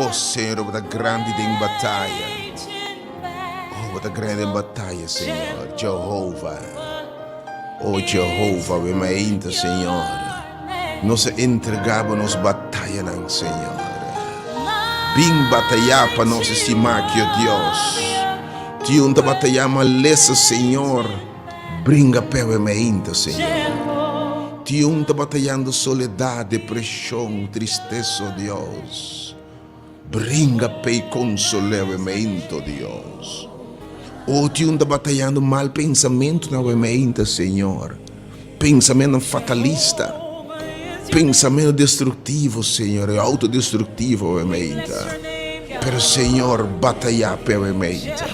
Oh Señor, bo ta grandi den bataya. Oh, bo ta grandi den bataya, Señor. Jehovah. Oh Jehovah, we mainta, Señor. Nos a entregá bo nos batayanan, Señor. Bin batayá pa nos estimá ki, oh Dios. Ti un ta batayá malesa, Señor. Bringa p'e we mainta, Señor. Ti un ta batayando soledad, depreshon, tristesa, oh Dios. Bringa p'e i konsol'é we mainta, oh Dios. Oh, ti un ta batayando mal pensamentunan we mainta, Señor. Pensamentunan fatalista, pensamentu destruktivo, Señor, e autodestruktivo we mainta. Pero, Señor, batayá p'e we mainta.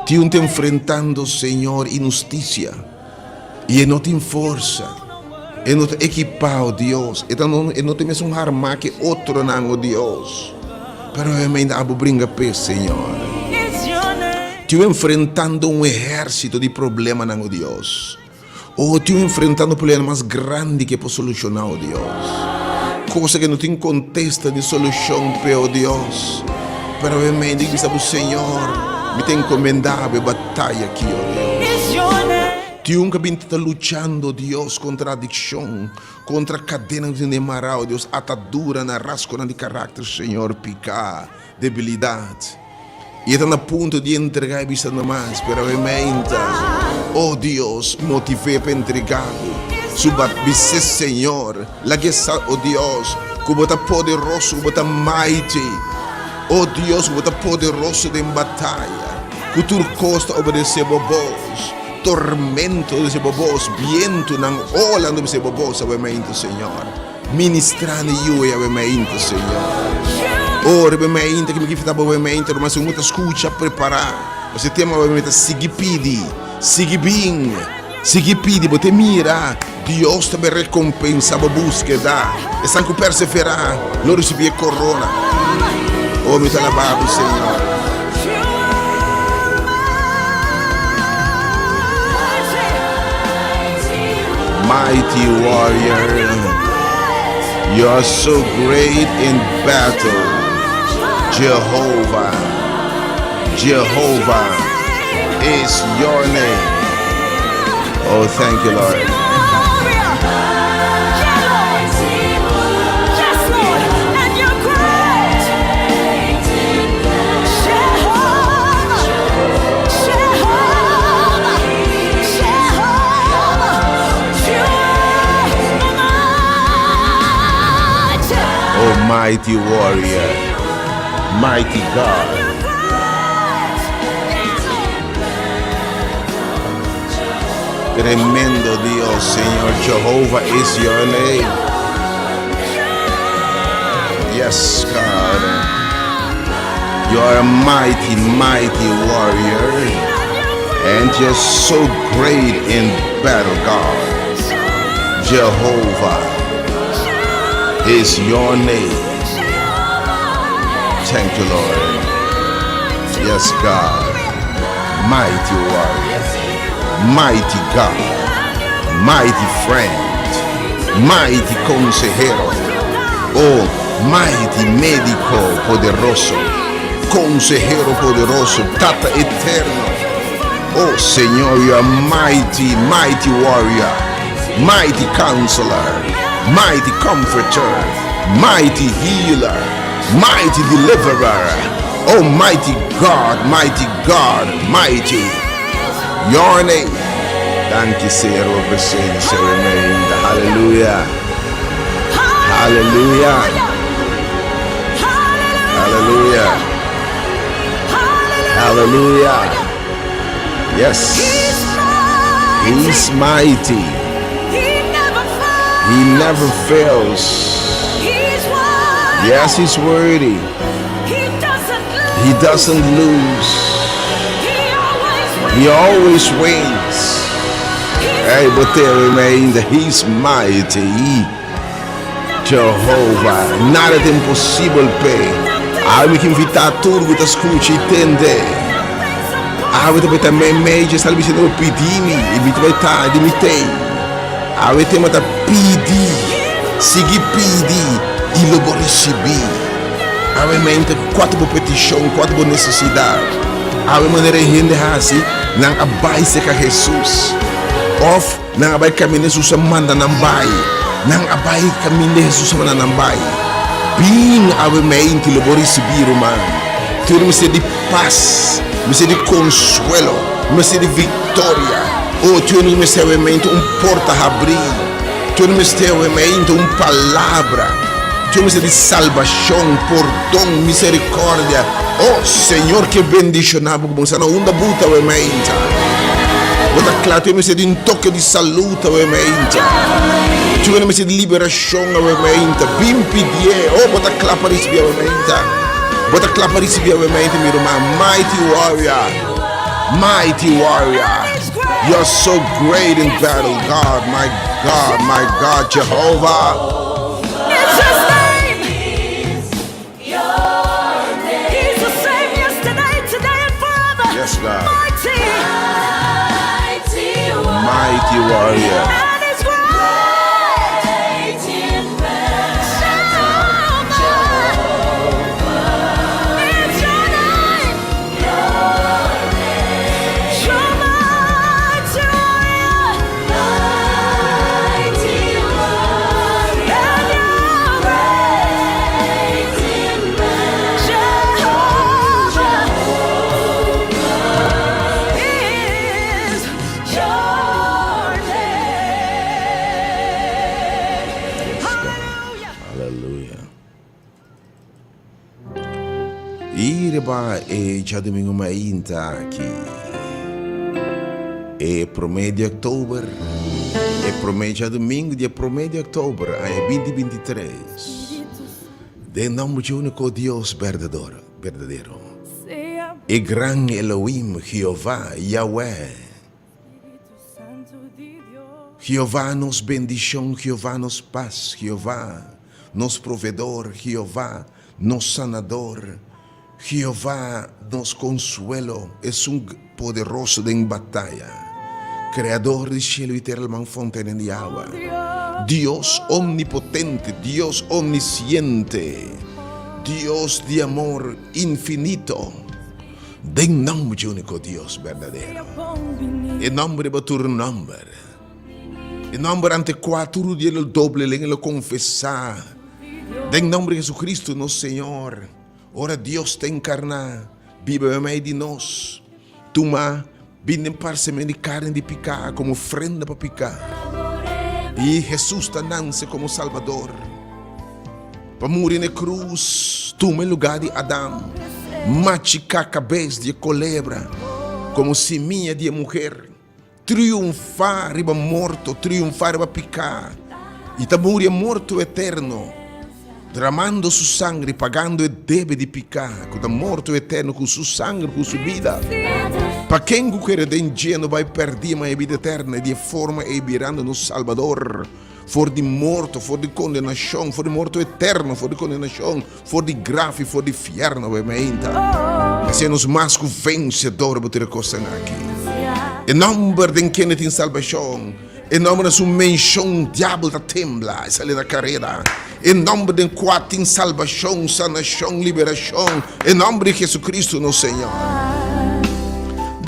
Ti un ta enfrentando, Señor, inhustisia. I e no tin forsa, e no ta ekipá, o Dios, e ta no, e no tin mesun harmá ke otronan, o Dios. Pero obviamente abo bringa p'e, Señor. Tiu enfrentando un ehérsito di problemanan, o Dios. O tiu enfrentando problema mas grandi ke por solushoná, o Dios. Kosa ke no tin kontesta ni solushon p'e, o Dios. Pero obviamente bisa bo, Señor, mi ta enkomendá bo e bataya aki, o Dios. Tin un ku a binti ta luchando, Dios, kontra adikshon, kontra kadenanan ku tin den mará, o Dios, ataduranan, rasgonan di karakter, Señor, piká, debilidat. I e ta na punto di entregá e bista nomas, pero obviamente, o Dios, motiv'é pa entregá bo su bat. Bis'é, Señor, lag'é sa, o Dios, ku bo ta poderoso, ku bo ta mighty, o Dios, ku bo ta poderoso den bataya. Ku tur kos ta obedesé bo bos, tormento ta obedesé bo bos, bientunan, olanan ta obedesé bo bos awe mainta, Señor. Ministrá na yu ei awe mainta, Señor. Oh, riba e mainta ki mi ke fita bo awe mainta, ruman, segun bo ta skucha, prepará. Pasobra e tema awe mainta, sigui pidi, sigui bin, sigui pidi, bo te mira, Dios ta bai rekompensá bo búskeda. Esnan ku perseverá lo risibí e korona. Oh, mi ta alabá bo, Señor. Mighty warrior, you are so great in battle. Jehovah, Jehovah is your name. Oh, thank you, Lord. Oh, mighty warrior, mighty God. Tremendo Dios, Señor Jehovah is your name. Yes, God. You are a mighty, mighty warrior. And you're so great in battle, God. Jehovah is your name. Thank you, Lord. Yes, God. Mighty warrior. Mighty God. Mighty friend. Mighty consejero. Oh, mighty médico poderoso. Consejero poderoso. Tata eterno. Oh, Señor, you are mighty, mighty warrior. Mighty counselor. Mighty comforter. Mighty healer. Mighty deliverer. Oh, mighty God, mighty God, mighty. Your name. Thank you, Señor, por presencia. Hallelujah. Hallelujah. Hallelujah. Hallelujah. Yes. He's mighty. He never fails. Yes, he's worthy. He doesn't lose. He always wins. Hey, but there remains he's mighty. Jehovah. Nada ta imposibel p'e. Awe mi ke invitá tur ku ta skucha i tende. Awe ta bai ta meimei dje esnan bisando bo pidi mi i mi ta bai ta di mi tei. Awe tema ta pidi, sigui pidi i lo bo risibí. Awe mainta kua ta bo petishon, kua ta bo nesesidat? Awe manera e hende hasi, nan a bai serka Hesus. Òf nan a bai kaminda Hesus a manda nan bai. Nan a bai kaminda Hesus a manda nan bai. Bin awe mainta i lo bo risibí, ruman. Tur mester di pas, mester di konsuelo, mester di viktoria. O, tur mester awe mainta un porta habrí. Tur mester awe mainta un palabra. Tur mester di salbashon, pordon, miserikòrdia. O, Señor ke bendishoná bo ku bo sa na unda bo ta awe mainta. Bo ta kla, tur mester di un toke di salud awe mainta. Tur mester di liberashon awe mainta. Bin pidié. O, bo ta kla pa risibí awe mainta. Bo ta kla pa risibí awe mainta, mi ruman. Mighty warrior. Mighty warrior. You're so great in battle, God, my God, my God, Jehovah. It's his name. He's the same yesterday, today, and forever. Yes, God. Mighty. Mighty warrior. And he's great. Jehovah. It's your name. You're mighty warrior. And you're great. Jehovah is your name. Yes, God. Hallelujah. Hallelujah. I riba e djadumingu mainta aki, e promé di òktober, e promé djadumingu di e promé di òktober aña 2023, den nòmber dje úniko Dios berdador, berdadero, e gran Elohim, Jehová, Yahweh, Jehová nos bendishon, Jehová nos pas, Jehová nos proveedor, Jehová nos sanador, Jehová nos konsuelo, esun poderoso den bataya, Kreador di shelu i tera, alman fontenen di awa, Dios omnipotente, Dios omnisiente, Dios di amor infinito. Den nomber dje úniko Dios berdadero, e nomber riba tur nomber, e nomber ante kua tur rudia lo doble lenga lo konfesá, den nomber di Jesucristo nos Señor, ora Dios ta enkarná, biba meimei di nos, tuma bin den parsemen di karni di piká komo ofrenda pa piká, i Hesus ta nanse komo Salbador. Pa muri na e krus, tuma e lugá di Adam, machiká kabes di e kolebra komo simia di e muher, triunfá riba morto, triunfá riba piká, i ta muri e morto eterno, dramando su sangre, pagando e debe di piká, ku ta morto eterno ku su sangre, ku su bida. Pa ken ku kere den dje no bai pèrdí ma e bida eterno, i di e forma ei birando nos Salbador. For di morto, for di kondenashon, for di morto eterno, for di kondenashon, for di graf i for di fièrno bo meinta. Hasié nos mas ku vensedor bo tur e kosnan aki. E nòmber den kende tin salbashon, e nòmber na su menshon diabel ta tembla i sali na kareda, e nòmber den kua tin salbashon, sanashon, liberashon, e nòmber di Jesucristo nos Señor.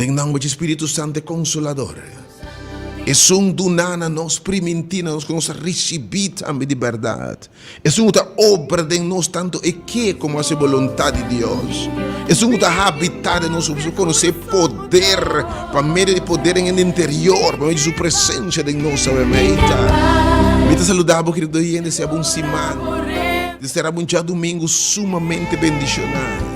Den nòmber dje Spiritu Santo e Konsolador. Esun duná na nos, primintí na nos ku nos a risibí tambe di bèrdat. Esun ku ta obra den nos tantu e ke komo hasi boluntat di Dios. Esun ku ta habitá den nos, ku konosé poder pa medio di poder den e interior, pa medio di su presensia den nos awe meita. Mi ta saludá bo, kerido oyente, sea bo un siman, será bo un djadumingu sumamente bendishoná.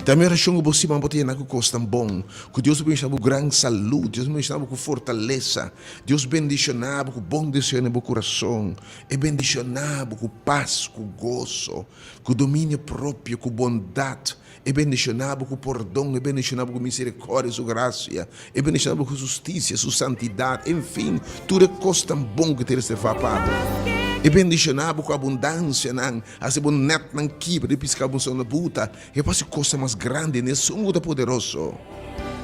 Ta mi orashon ku bo siman bo ta yena ku kosnan bon. Ku Dios bendishoná bo ku gran salú, Dios bendishoná bo ku fortalesa, Dios bendishoná bo ku bon deseo den bo kurason, E bendishoná bo ku pas, ku goso, ku dominio propio, ku bondat, E bendishoná bo ku pordon, E bendishoná bo ku miserikòrdia, Su grasia, E bendishoná bo ku hustisia, Su santidat, enfin, tur e kosnan bon ku ta reservá pa bo. E bendishoná bo ku abundansianan, hasi bo nètnan kibra di piská bo na buta. E pa hasi cosa mas grandi, n'esun ku ta poderoso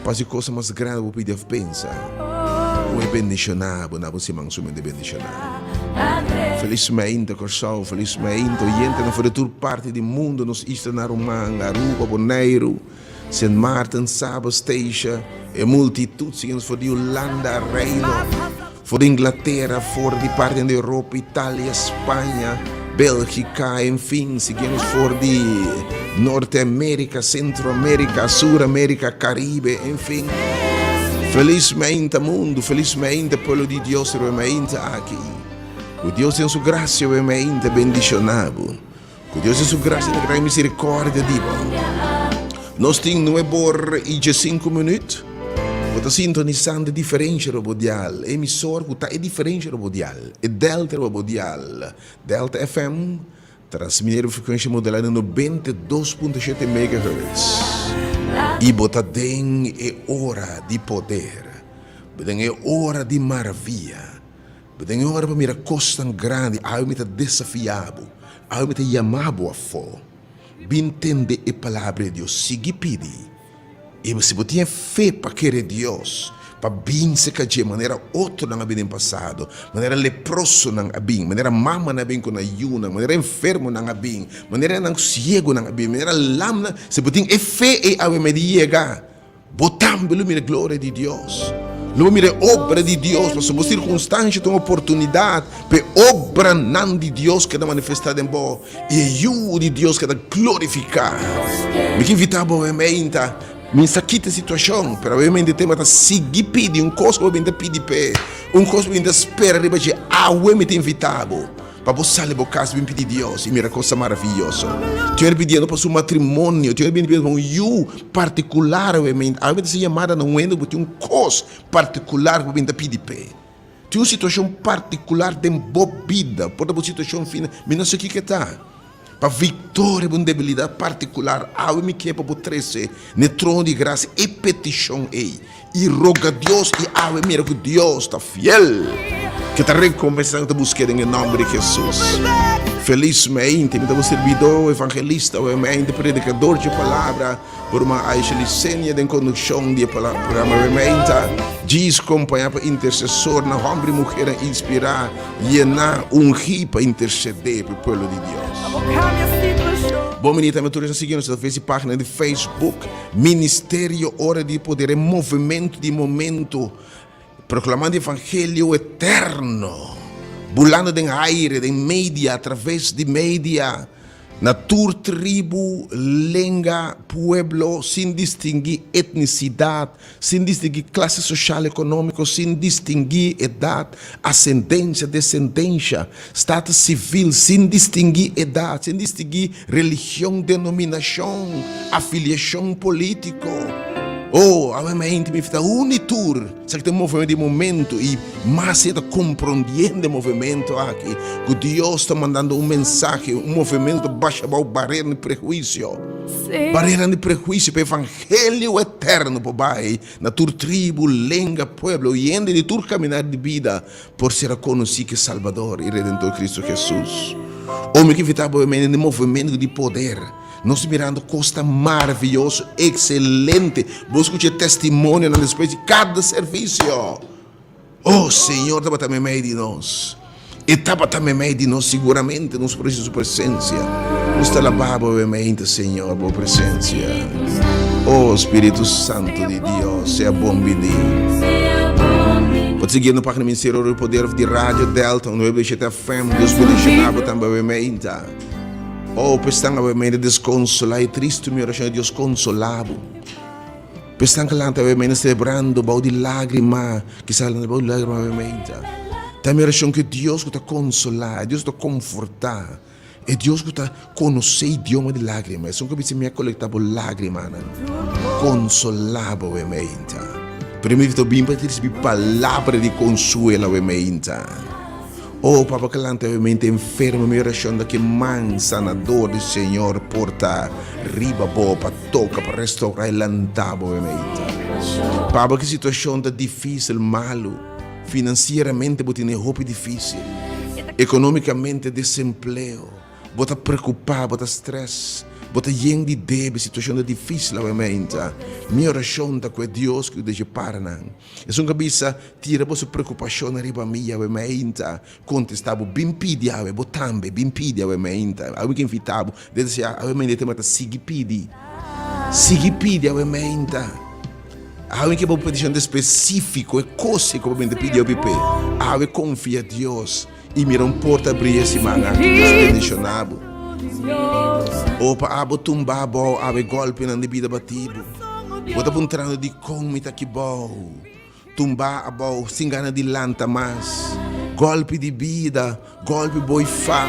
pa hasi cosa mas grandi bo pidi of pensa. Ku e bendishoná bo na bo siman sumamente bendishoná. Felis mainta Kòrsou, felis mainta oyentenan for di tur parti di mundu, nos islanan ruman, Aruba, Boneiru, Sint Maarten, Saba, Statia, e multitut siguiendo for di Hulanda, Reino, for di Inglatera, for di partinan di Europa, Italia, Spaña, Bélgika, enfin, siguiendo for di Norte Amerika, Sentro Amerika, Sur Amerika, Karibe, enfin. Felis mainta mundu, felis mainta pueblo di Dios riba e mainta aki. Ku Dios den su grasia riba e mainta bendishoná bo. Ku Dios den su grasia ta gran misericordia di bo. Nos tin nuebor i diesinku minüt. Bo ta sintonisando e diferensha riba bo dial, e emisor ku ta e diferensha riba bo dial, e Delta riba bo dial, Delta FM, transmitiendo riba frekuensha modulá di 92.7 megahertz. I bo ta den e ora di poder, bo den e ora di maravia. Bo den e ora pa mira kosnan grandi, awe mi ta desafiá bo, awe mi ta yama bo afó. Bin tende e Palabra di Dios, sigui pidi. I si bo tin e fe pa kere Dios, pa bin serka dje manera otronan a bin den pasado, manera leprosonan a bin, manera mamanan a bin ku nan yunan, manera enfermonan a bin, manera nan siegunan a bin, manera lamnan, si bo tin e fe ei awe mi di yega. Bo tambe lo mira e gloria di Dios. Lo bo mira e obra di Dios, pasobra bo sirkunstansha ta un oportunidat pa e obranan di Dios keda manifestá den bo i e Yu di Dios keda glorifiká. Mi ke invitá bo awemeinta, mi sa kita e situashon, pero awemeinta e tema ta sigui pidi un kos ku bo bin ta pidi p'e, un kos ku bo bin ta spera riba dje. Awe mi ta invitá bo. Pa bo sali bo kas bin pidi Dios i mira kosa maraviyoso. Tin hende pidiendo pa su matrimonio, tin hende pidiendo pa un yu partikular awe. Awe ta ser yamada na un hende ku tin un kos partikular ku bo bin ta pidi p'e. Tin un situashon partikular den bo bida, por ta bo situashon fina, mi no sa kiko e ta. Pa viktoria bo un debilidat partikular, awe mi ke pa bo trese n'e trono di grasia e petishon ei i roga Dios i awe mira ku Dios ta fiel ke ta rekompensá nan ku ta busk'é den e nòmber di Hesus. Felismente mi ta bo sirbidó evangelista, awemente predikador dje palabra. Bo ruman Aisha Licenia den kondukshon di e programa Rementa Djis kompañá pa intersesornan, hòmber i muhernan inspirá, yená, ungí pa intersedé pa e pueblo di Dios. Bon bini tambe tur esnan sigui nos atraves di página di Facebook, Ministerio Ora di Poder, e movementu di momento, proklamando e evangelio eterno, bulando den aire, den media, atraves di media. Na tur tribu, lenga, pueblo, sin distingui etnisidad, sin distingui clase social economico, sin distingui edad, ascendencia, descendencia, status civil, sin distingui edad, sin distingui religion, denominacion, afiliacion politico. Oh, awe mainti mi ta uni tur. Esaki ta un movemento di momento i mas e ta komprondiendo e movemento aki ku Dios ta mandando un mensahe, un movemento ta basha abou bareranan di prehuisio, bareranan di prehuisio pa e evangelio eterno por bai na tur tribu, lenga, pueblo i hende di tur kaminar di bida por ser konosí ku e Salbador i Redentor Cristo Jesus. O mi ke invitá bo den e movemento di poder. Nos ta mirando kos tan maravioso, ekselente. Bo skucha e testimonionan despues di kada servisio. Oh, Señor tabata meimei di nos. E tabata meimei di nos, siguramente nos por sinti Su presensia. Nos ta alabá Bo meimei, Señor, Bo presensia. Oh, Spiritu Santu di Dios, sea bon bini. Bo ta siguiendo página Ministerio Oro y Poder di Radio Delta, 9.7 FM. Dios bendiciona bo tambe meimei. Oh, pa esnan awe mende desconsolá i tristu, mi oracion ta Dios consolá bo. Pa esnan ka lanta awe mende celebrando bou di lágrima, kisas lanta bou di lágrima awe mende. Ta mi oracion ku e Dios ku ta consolá, e Dios ku ta confortá, e Dios ku ta conoce idioma di lágrima, esun ku bisa mi a colectá bo lágrimanan, consolá bo awe mende. Pero mi ta bin pa ricibi palabra di consuelo awe mende. Oh, Papa ke lanta e mente enfermo, mi oracion ta ke man sanador di Señor por ta riba bo pa toca, pa restaura y lanta bo e mente. Papa ke situacion ta dificil, malo, financieramente bo tene hopi dificil, economicamente desempleo, bo ta preocupa, bo ta stress. Bo ta yen di debe, situashon ta difísil awe meinta. Mi orashon ta ku e Dios ku yuda dje paranan. Esun ku a bisa, Tira boso preokupashonnan riba mi awe meinta, kontestá bo, Bin pidi awe, bo tambe, bin pidi awe meinta. Awe mi ke invitá bo, den desea awe meinta e tema ta sigui pidi. Sigui pidi awe meinta. Awe ke bo petishon ta spesífiko, e kos ku bo mester pidi hopi p'e. Awe konfia Dios i mira un porta abrí e siman aki. Dios bendishoná bo. O pa abo tumba abou, awe gòlpinan di bida batí bo. Bo ta puntrando dikon mi ta aki bou? Tumba abou sin gana di lanta mas. Gòlpi di bida, gòlpi boi fa,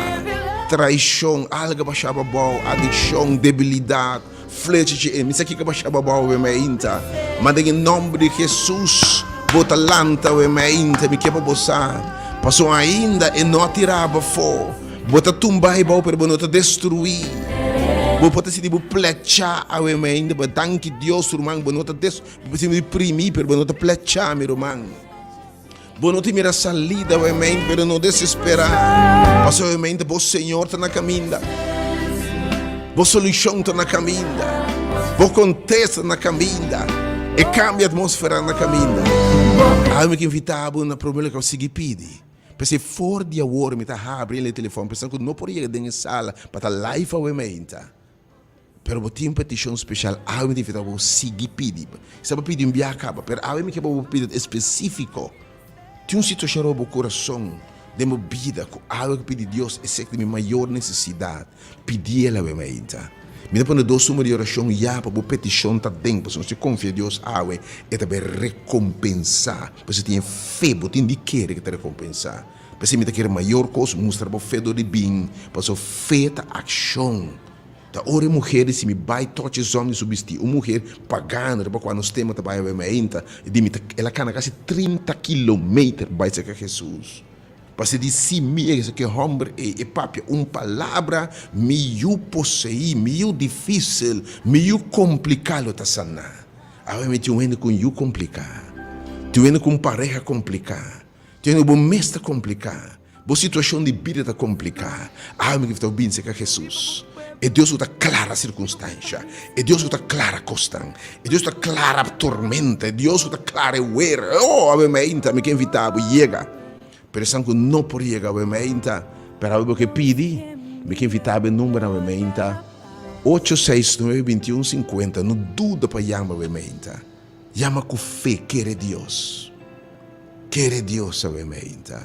traishon, alga bashaba abou, adikshon, debilidat, flecha dje e. Mi sa kiko bashaba abou awe meinta, ma den e nòmber di Hesus bo ta lanta awe meinta. Mi ke pa bo sa, pasobra ainda e no a tira bo afó. Bo ta tumba abou, pero bo no ta destruí. Bo por ta sinti bo plechá awe meinta, pero danki Dios, ruman, bo no ta destruí. Bo por sinti deprimi, pero bo no ta plechá, mi ruman. Bo no tin mira salida obviamente, pero no desesperá. Pasobra obviamente bo Señor ta na kaminda. Bo solushon ta na kaminda. Bo kontesta ta na kaminda. E kambia atmósfera na kaminda. Awe mi ke invitá bo na promé lugar sigui pidi. P'esei for di awor mi ta habri e telefòn p'esnan ku no por yega den e sala pa ta live awe meinta. Pero bo tin un petishon speshal, awe mi ta invitá bo sigui pidi. Sa bo pidi un biaha kaba, pero awe mi ke pa bo pidi espesífiko. Tin un situashon riba bo kurason, den bo bida, ku awe ku pidi Dios, esei ta mi mayor nesesidat. Pidiel awe mainta. Mi ta pone dos numero di orashon ya pa bo petishon ta den, pasobra si konfia Dios awe, e ta bai rekompensá. Pasobra tin e fe, bo tin di kere ku e ta rekompensá. P'esei mi ta kere mayor kos mustra bo fe dor di bin, pasobra fe ta akshon. Ta ora e muher di si mi bai toch e zòm di su bistí, un muher pagano riba kua nos tema ta bai awe mainta, e di mi ta, el a kana kasi trinta kilometer bai serka Hesus. Pasobra di si mi e ke hòmber ei e papia un palabra, mi yu poseí, mi yu difísil, mi yu kompliká lo ta saná. Awe mi tin un hende ku un yu kompliká, tin un hende ku un pareha kompliká, tin un hende ku bo mes ta kompliká. Bo situashon di bida ta kompliká. Ami ku ta bin serka Hesus, e Dios ku ta klara sirkunstansha, e Dios ku ta klara kosnan, e Dios ku ta klara tormenta, e Dios ku ta klara e wer. Oh, awe meinta mi ke invitá bo yega. Pero esnan ku no por yega awe meinta, pero awe bo ke pidi, mi ke invitá bo e number awe meinta, ocho seis nuebe bintiun sinkuenta. No duda pa yama awe meinta. Yama ku fe, kere Dios. Kere Dios awe meinta.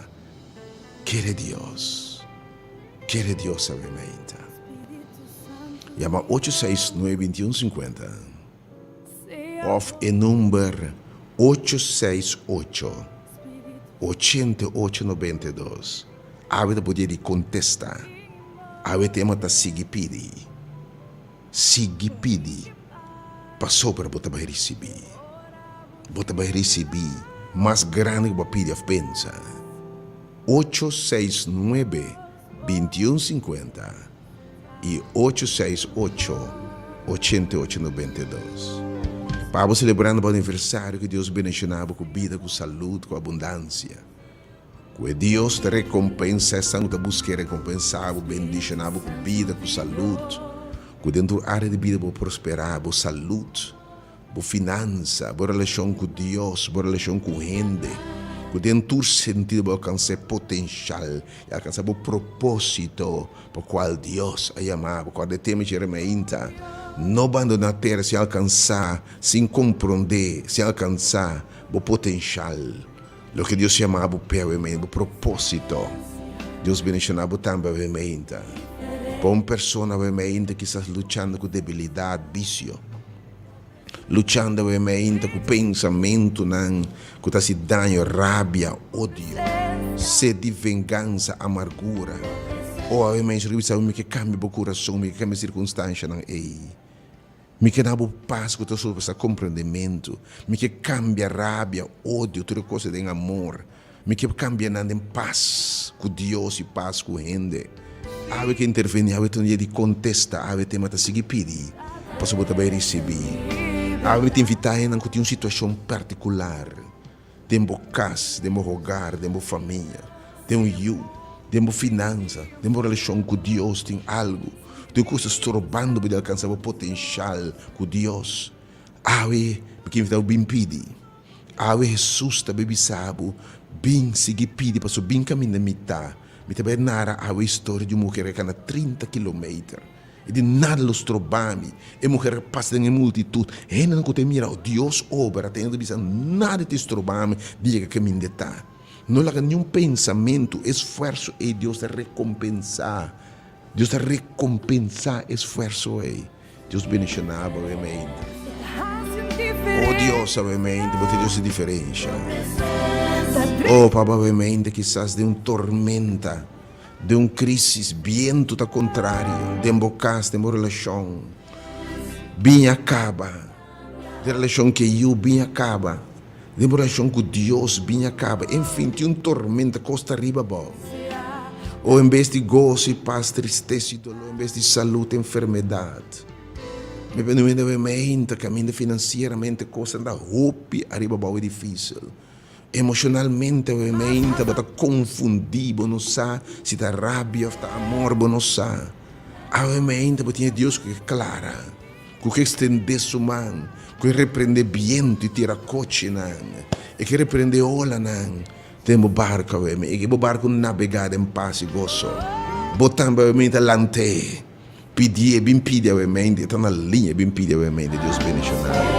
Kere Dios. Kere Dios awe meinta. Yama ocho seis nuebe bintiun sinkuenta òf e number ocho seis ocho ochenta i ocho nobenta i dos. Awe ta bo dia di kontesta. Awe tema ta sigui pidi. Sigui pidi, pasobra bo ta bai risibí. Bo ta bai risibí mas grandi ku bo a pidi òf pensa. Ocho seis nuebe, bintiun sinkuenta i ocho seis ocho, ochenta i ocho nobenta i dos. Pa abo selebrando bo aniversario, ku Dios bendishoná bo ku bida, ku salud, ku abundansia. Ku e Dios ta rekompensa esnan ku ta busk'é rekompensá bo, bendishoná bo ku bida, ku salud, ku den tur área di bida bo prosperá, bo salud, bo finansa, bo relashon ku Dios, bo relashon ku hende, ku den tur sentido bo alkansá e potenshal i alkansá bo propósito pa kual Dios a yama bo. Kòrda e tema Jeremiainta, No bandoná tera sin alkansá, sin komprondé, sin alkansá bo potenshal. Loke Dios yama bo p'e awe mainta, bo propósito. Dios bendiciona bo tambe awe mainta. Pa un persona awe mainta kisas luchando ku debilidad, bisio, luchando awe mainta ku pensamentunan ku ta hasi daño, rabia, odio, sed di vengansa, amargura. O awe mainta bisa mi ke kambia bo kurason, mi ke kambia sirkunstanshanan ei. Mi ke na bo pas ku ta surpasá komprendementu. Mi ke kambia rabia, odio, tur e kos den amor. Mi ke kambia nan den pas ku Dios i pas ku hende. Awe ke intervení, awe ta un dia di kontesta, awe tema ta sigui pidi, pasobra bo ta bai risibí. Awe mi ta invitá hendenan ku tin un situashon partikular den bo kas, den bo hogar, den bo famia, den un yu, den bo finansa, den bo relashon ku Dios tin algu. Tin un kos ta strobando bo di alkansa bo potenshal ku Dios. Awe mi ke invita bo bin pidi. Awe Hesus ta bai bisa bo, Bin sigui pidi, pasobra bin kaminda mi ta. Mi ta bai nara awe historia di un muher ke kana trinta kilometer. E di nada lo stroba mi. E muher a pasa den e multitut. Hendenan ku ta mira Dios obra ta hende ta bisa, Nada ta stroba mi di yega kaminda e ta. No laga niun pensamentu, esfuerso ei Dios ta rekompensá. Dios ta rekompensá esfuerso ei. Dios bendiciona bo awe mente. Oh Dios awe mente, bo ta Dios di diferencia. Oh Papa awe mente kisas den un tormenta, den un crisis, biento ta contrario den bo cas, den bo relacion. Bin a caba. Den relacion cu e yu bin a caba. Den bo relacion cu Dios bin a caba. Enfin tin un tormenta cos ta riba bo. O en bes di goso y pas, tristesa y dolor, en bes di salud, enfermedad. Mi pende un hende awe caminda financieramente cosnan ta hopi ariba abao y dificil. Emocionalmente awe bo ta confundi, bo no sa si ta rabia of ta amor, bo no sa. Awe bo tin e Dios cu ke clara. Ku ke stendé su man, ku e reprendé bientu i tira kochinan, e ke reprendé olanan den bo barku awe mi, i ke bo barku nabegá den pas i goso. Bo tambe awe mi ta lant'é, pidié, bin pidi awe mi, e ta na liña, bin pidi awe mi, Dios bendishoná bo.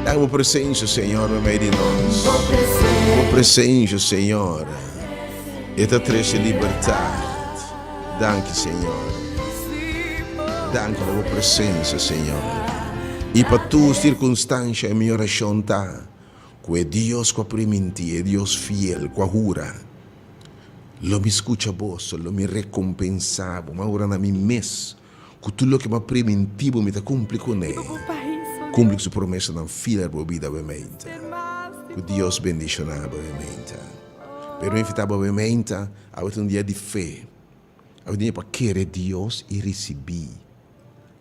Dai bo presensia, Señor, meimei di nos. Bo presensia, Señor, e ta trese libertat. Danki Señor. Danki pa bo presencia Señor. Y pa tur circunstancia e mi oracion ta cu e Dios cu a priminti, e Dios fiel cu a hura, lo mi scucha boso, lo mi recompensa bo. Mi a hura na mi mes cu tur loke mi a priminti bo mi ta cumpli cune. Cumpli cu su promesanan fiel riba bo bida awe-meinta. Cu Dios bendiciona bo awe-meinta. Pero mi invita bo awe-meinta. Awe ta un dia di fe. Awe ta un dia pa kere Dios i risibí.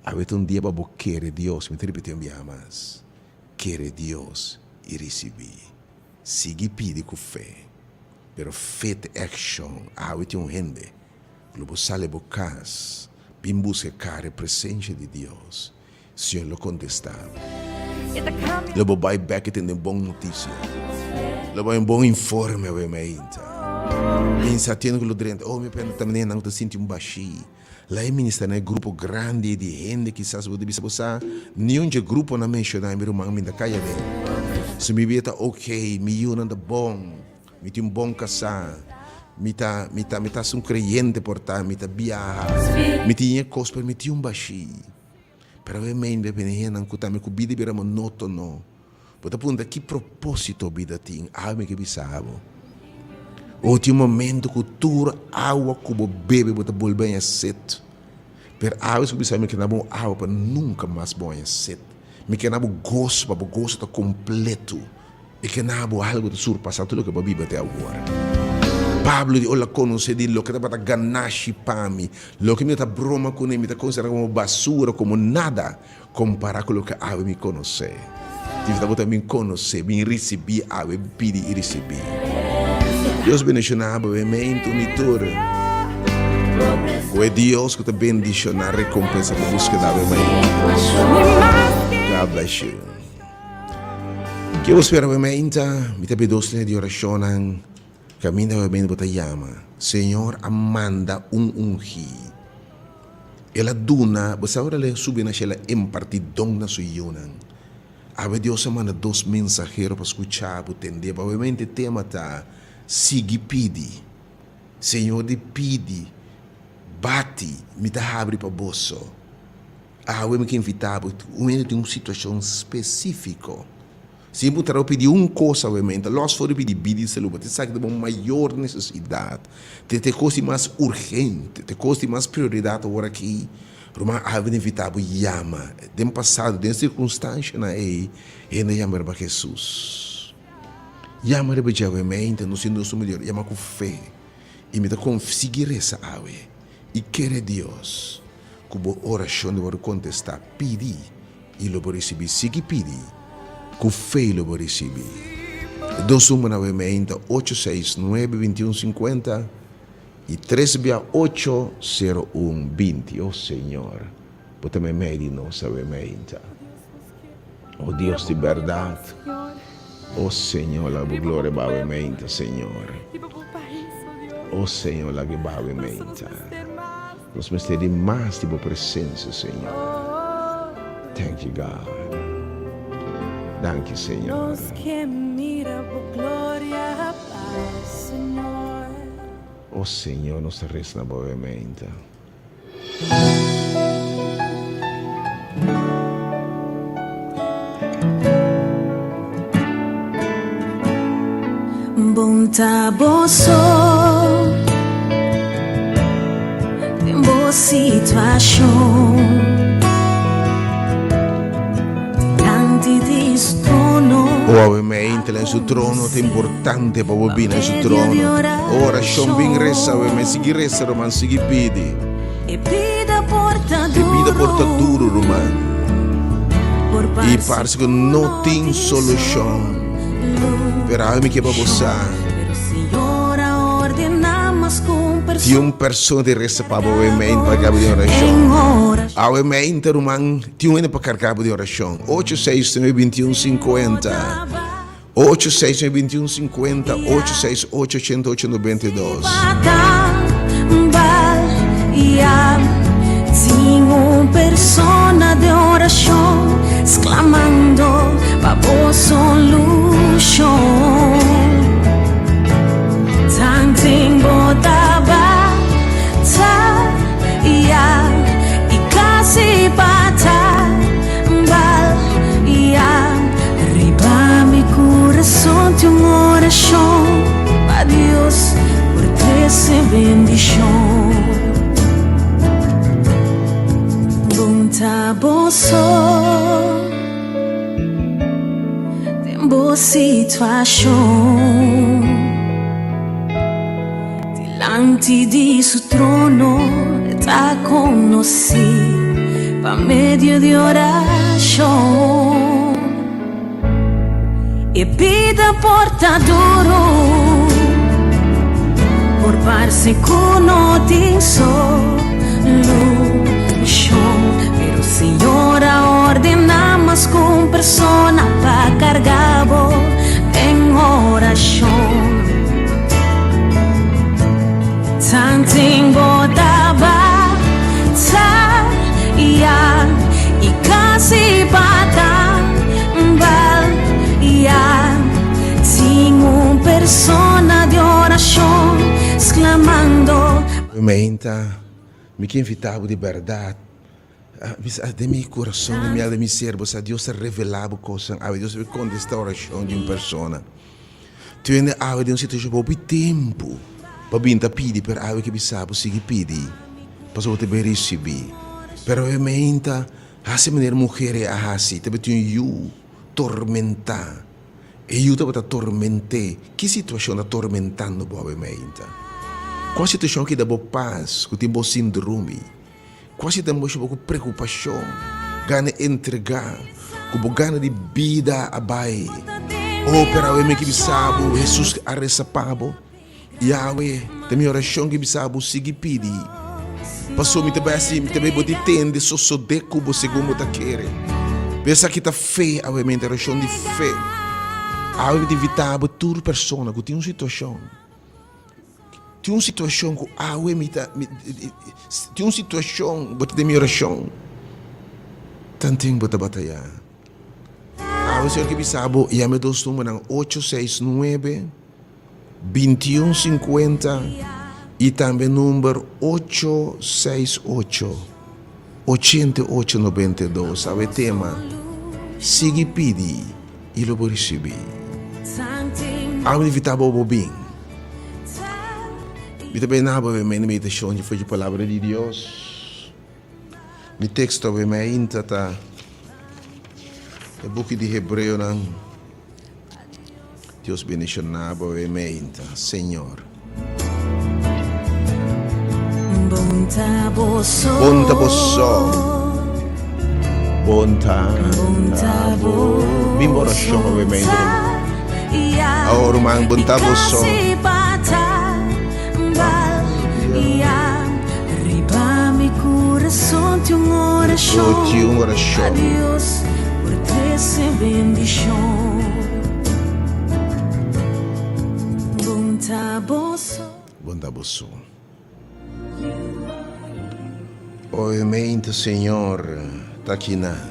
Awe ta un dia pa bo kere Dios. Mi ta ripití un biaha mas. Kere Dios i risibí. Sigui pidi ku fe. Pero fe ta e akshon. Awe tin un hende ku lo bo sali bo kas bin buska e kara e presensia di Dios. Señor lo contesta bo. Lo bo bai bek y tende un bon noticia. Lo bo hay un bon informe awe mainta. Pensa atiendo cu lo drenta. Oh, mi pena ta manera nan cu ta sinti un bashi. La e ministra na e grupo grandi di hende kisas bo ta bisa bo sa niun dje grupo nan menciona mi ruman mi ta caya den. Si mi bida ta ok, mi yiunan ta bon, mi tin un bon casa, mi ta mi ta mi ta un creyente por ta, mi ta biaha, mi tin e cos pero mi tin un bashi. Pero awe mende bini hendenan ku tambe ku bida bira monótono. Bo ta puntra ki propósito bida tin? Awe mi ke bisa bo. O tin un momento ku tur awa ku bo bebe bo ta bolbe haña set. Pero awe si bo bisa mi ke na bo un awa pa nunka mas bo haña set. Mi ke na bo goso pa bo goso ta kompleto. E ke na bo algu ta surpasá tur loke bo a biba te awor. Pablo di ora konosé di loke tabata ganashi pa mi, loke mi ta broma kuné, mi ta konsiderá komo basura, komo nada, kompará ku loke awe mi konosé. Dios tabata bin konosé, bin risibí awe, pidi i risibí. Dios bendishoná bo, amén, tur mi tur. Ku e Dios ku ta bendishoná rekompensa bo buskeda awe mainta. God bless you. Ke bo spera bo meinta? Mi ta pidi dos línea di orashonnan. Kaminda bo meinta bo ta yama. Señor a manda un ungí. El a duna, bo sa ora el a subi na shelu, el a impartí don na su yunan. Awe Dios a manda dos mensahero pa skucha bo, tende bo. Awe meinta e tema ta, Sigui pidi. Señor di pidi, bati, mi ta habri pa boso. Awe mi ke invitá bo, un hende tin un situashon spesífiko. Si bo ta pidi un kos awe menta, lòs for di pidi bida i salú, bo ta esaki ta bo mayor nesesidat, ta e kos di mas urgente, ta e kos di mas prioridat awor aki. Ruman, awe mi ta invitá bo yama. Den pasado, den sirkunstanshanan ei, hende a yama riba Hesus. Yama riba dje awe menta, nos tin nos humilde, yama ku fe. I mi ta sigui resa awe i kere Dios. Ku bo orashon lo wòrdu kontestá. Pidi, i lo bo risibí. Sigui pidi, ku fe i lo bo risibí. E dos numbernan wmn ta ocho seis nuebe bintiun sinkuenta. I tres bia ocho, sero un, 20. O Señor, Bo ta meimei di nos awe meinta. O Dios di bèrdat, o Señor, laga Bo gloria ba awe meinta, Señor. O Señor, laga e ba awe meinta. Nos mester di mas di Bo presencia, Señor. Thank you, God. Danki, Señor. O Señor, nos ta resa na Bo awe meinta. Bon ta bo so den bo situashon Dilanti di su trono. O awe meinta den su trono ta importante pa bo bini na su trono. Orashon bin resa awe mei sigui resa ruman sigui pidi. E bida por ta E bida por ta duru duru ruman Por i parse parse ku ku no no tin tin solushon. Pero awe mi ke pa bo sa. Pero Señor a ordena mas ku un Tin un persona persona di resa pa bo awe meinta pa karga bo di orashon. Awe meinta ruman tin un hende pa karga bo di orashon. Ocho seis nuebe bintiun sinkuenta. Ocho seis nuebe bintiun sinkuenta ocho seis ocho ochenta ocho nobenta i dos. Tin un persona den orashon sklamando pa bo solushon. Tanten bo ta bataya i kasi pa tambaya. Riba mi kurason tin un orashon pa Dios por trese bendishon. Bon ta bo so den bo situashon. Dilanti di su trono e ta konosí pa medio di orashon. E bida por ta duru, por parse ku no tin solushon, pero Señor a ordená mas ku un persona pa karga bo den orashon. Tanten bo ta bataya i kasi pa tambaya. Tin un persona di orashon sklamando. Meinta, mi ke invitá bo di bèrdat. Bisa, den mi kurason, den mi alma, den mi ser, bo sa Dios ta revelá bo kosnan awe. Dios ta kontestá orashon di un persona. Tin hende awe den un situashon hopi tempu pa bin ta pidi, pero awe ke bisa bo sigui pidi, pasobra bo ta bin risibí. Pero awe meinta hasi manera muher ei a hasi, tabatin un yu tormentá. E yu tabata torment'é. Ki situashon ta tormentando bo awe meinta? Kua situashon ki da bo pas, ku tin bo sin drumi? Kua si ta musha bo ku preokupashon, gana entregá, ku bo gana di bida a bai? Oh, pero awe mi ke bisa bo, Hesus a resa pa bo. I awe ta mi orashon ke bisa bo, sigui pidi. Pasobra mi ta bai hasi, mi ta bai bo di tende sosodé ku bo segun bo ta kere. Pero esaki ta fe awe, mi ta orashon di fe. Awe mi ta invitá bo tur persona ku tin un situashon. Tin un situashon ku awe mi ta, tin un situashon bo ta den mi orashon, tanten bo ta batayá. Awe Señor ke bisa bo, yama e dos numbernan ocho seis nuebe, bintiun sinkuenta i tambe number ocho seis ocho, ochenta i ocho nobenta i dos. Awe tema, Sigui pidi i lo bo risibí. Awe mi invitá bo bo bin. Mi ta bena bo e mene meditashon dje for dje Palabra di Dios. Mi teksto awe mainta ta e buki di Hebreonan. Dios bendishoná bo awe mainta, Señor. Bon ta bo so. Bon ta bo so. Bon ta bo. Bin bo orashon awe mainta. Awor, ruman, bon ta bo so. tin un Bo tin un orashon orashon. Pa Dios por trese bendishon. Bon ta bo so. Bon ta bo so. Obviamente Señor ta akinan.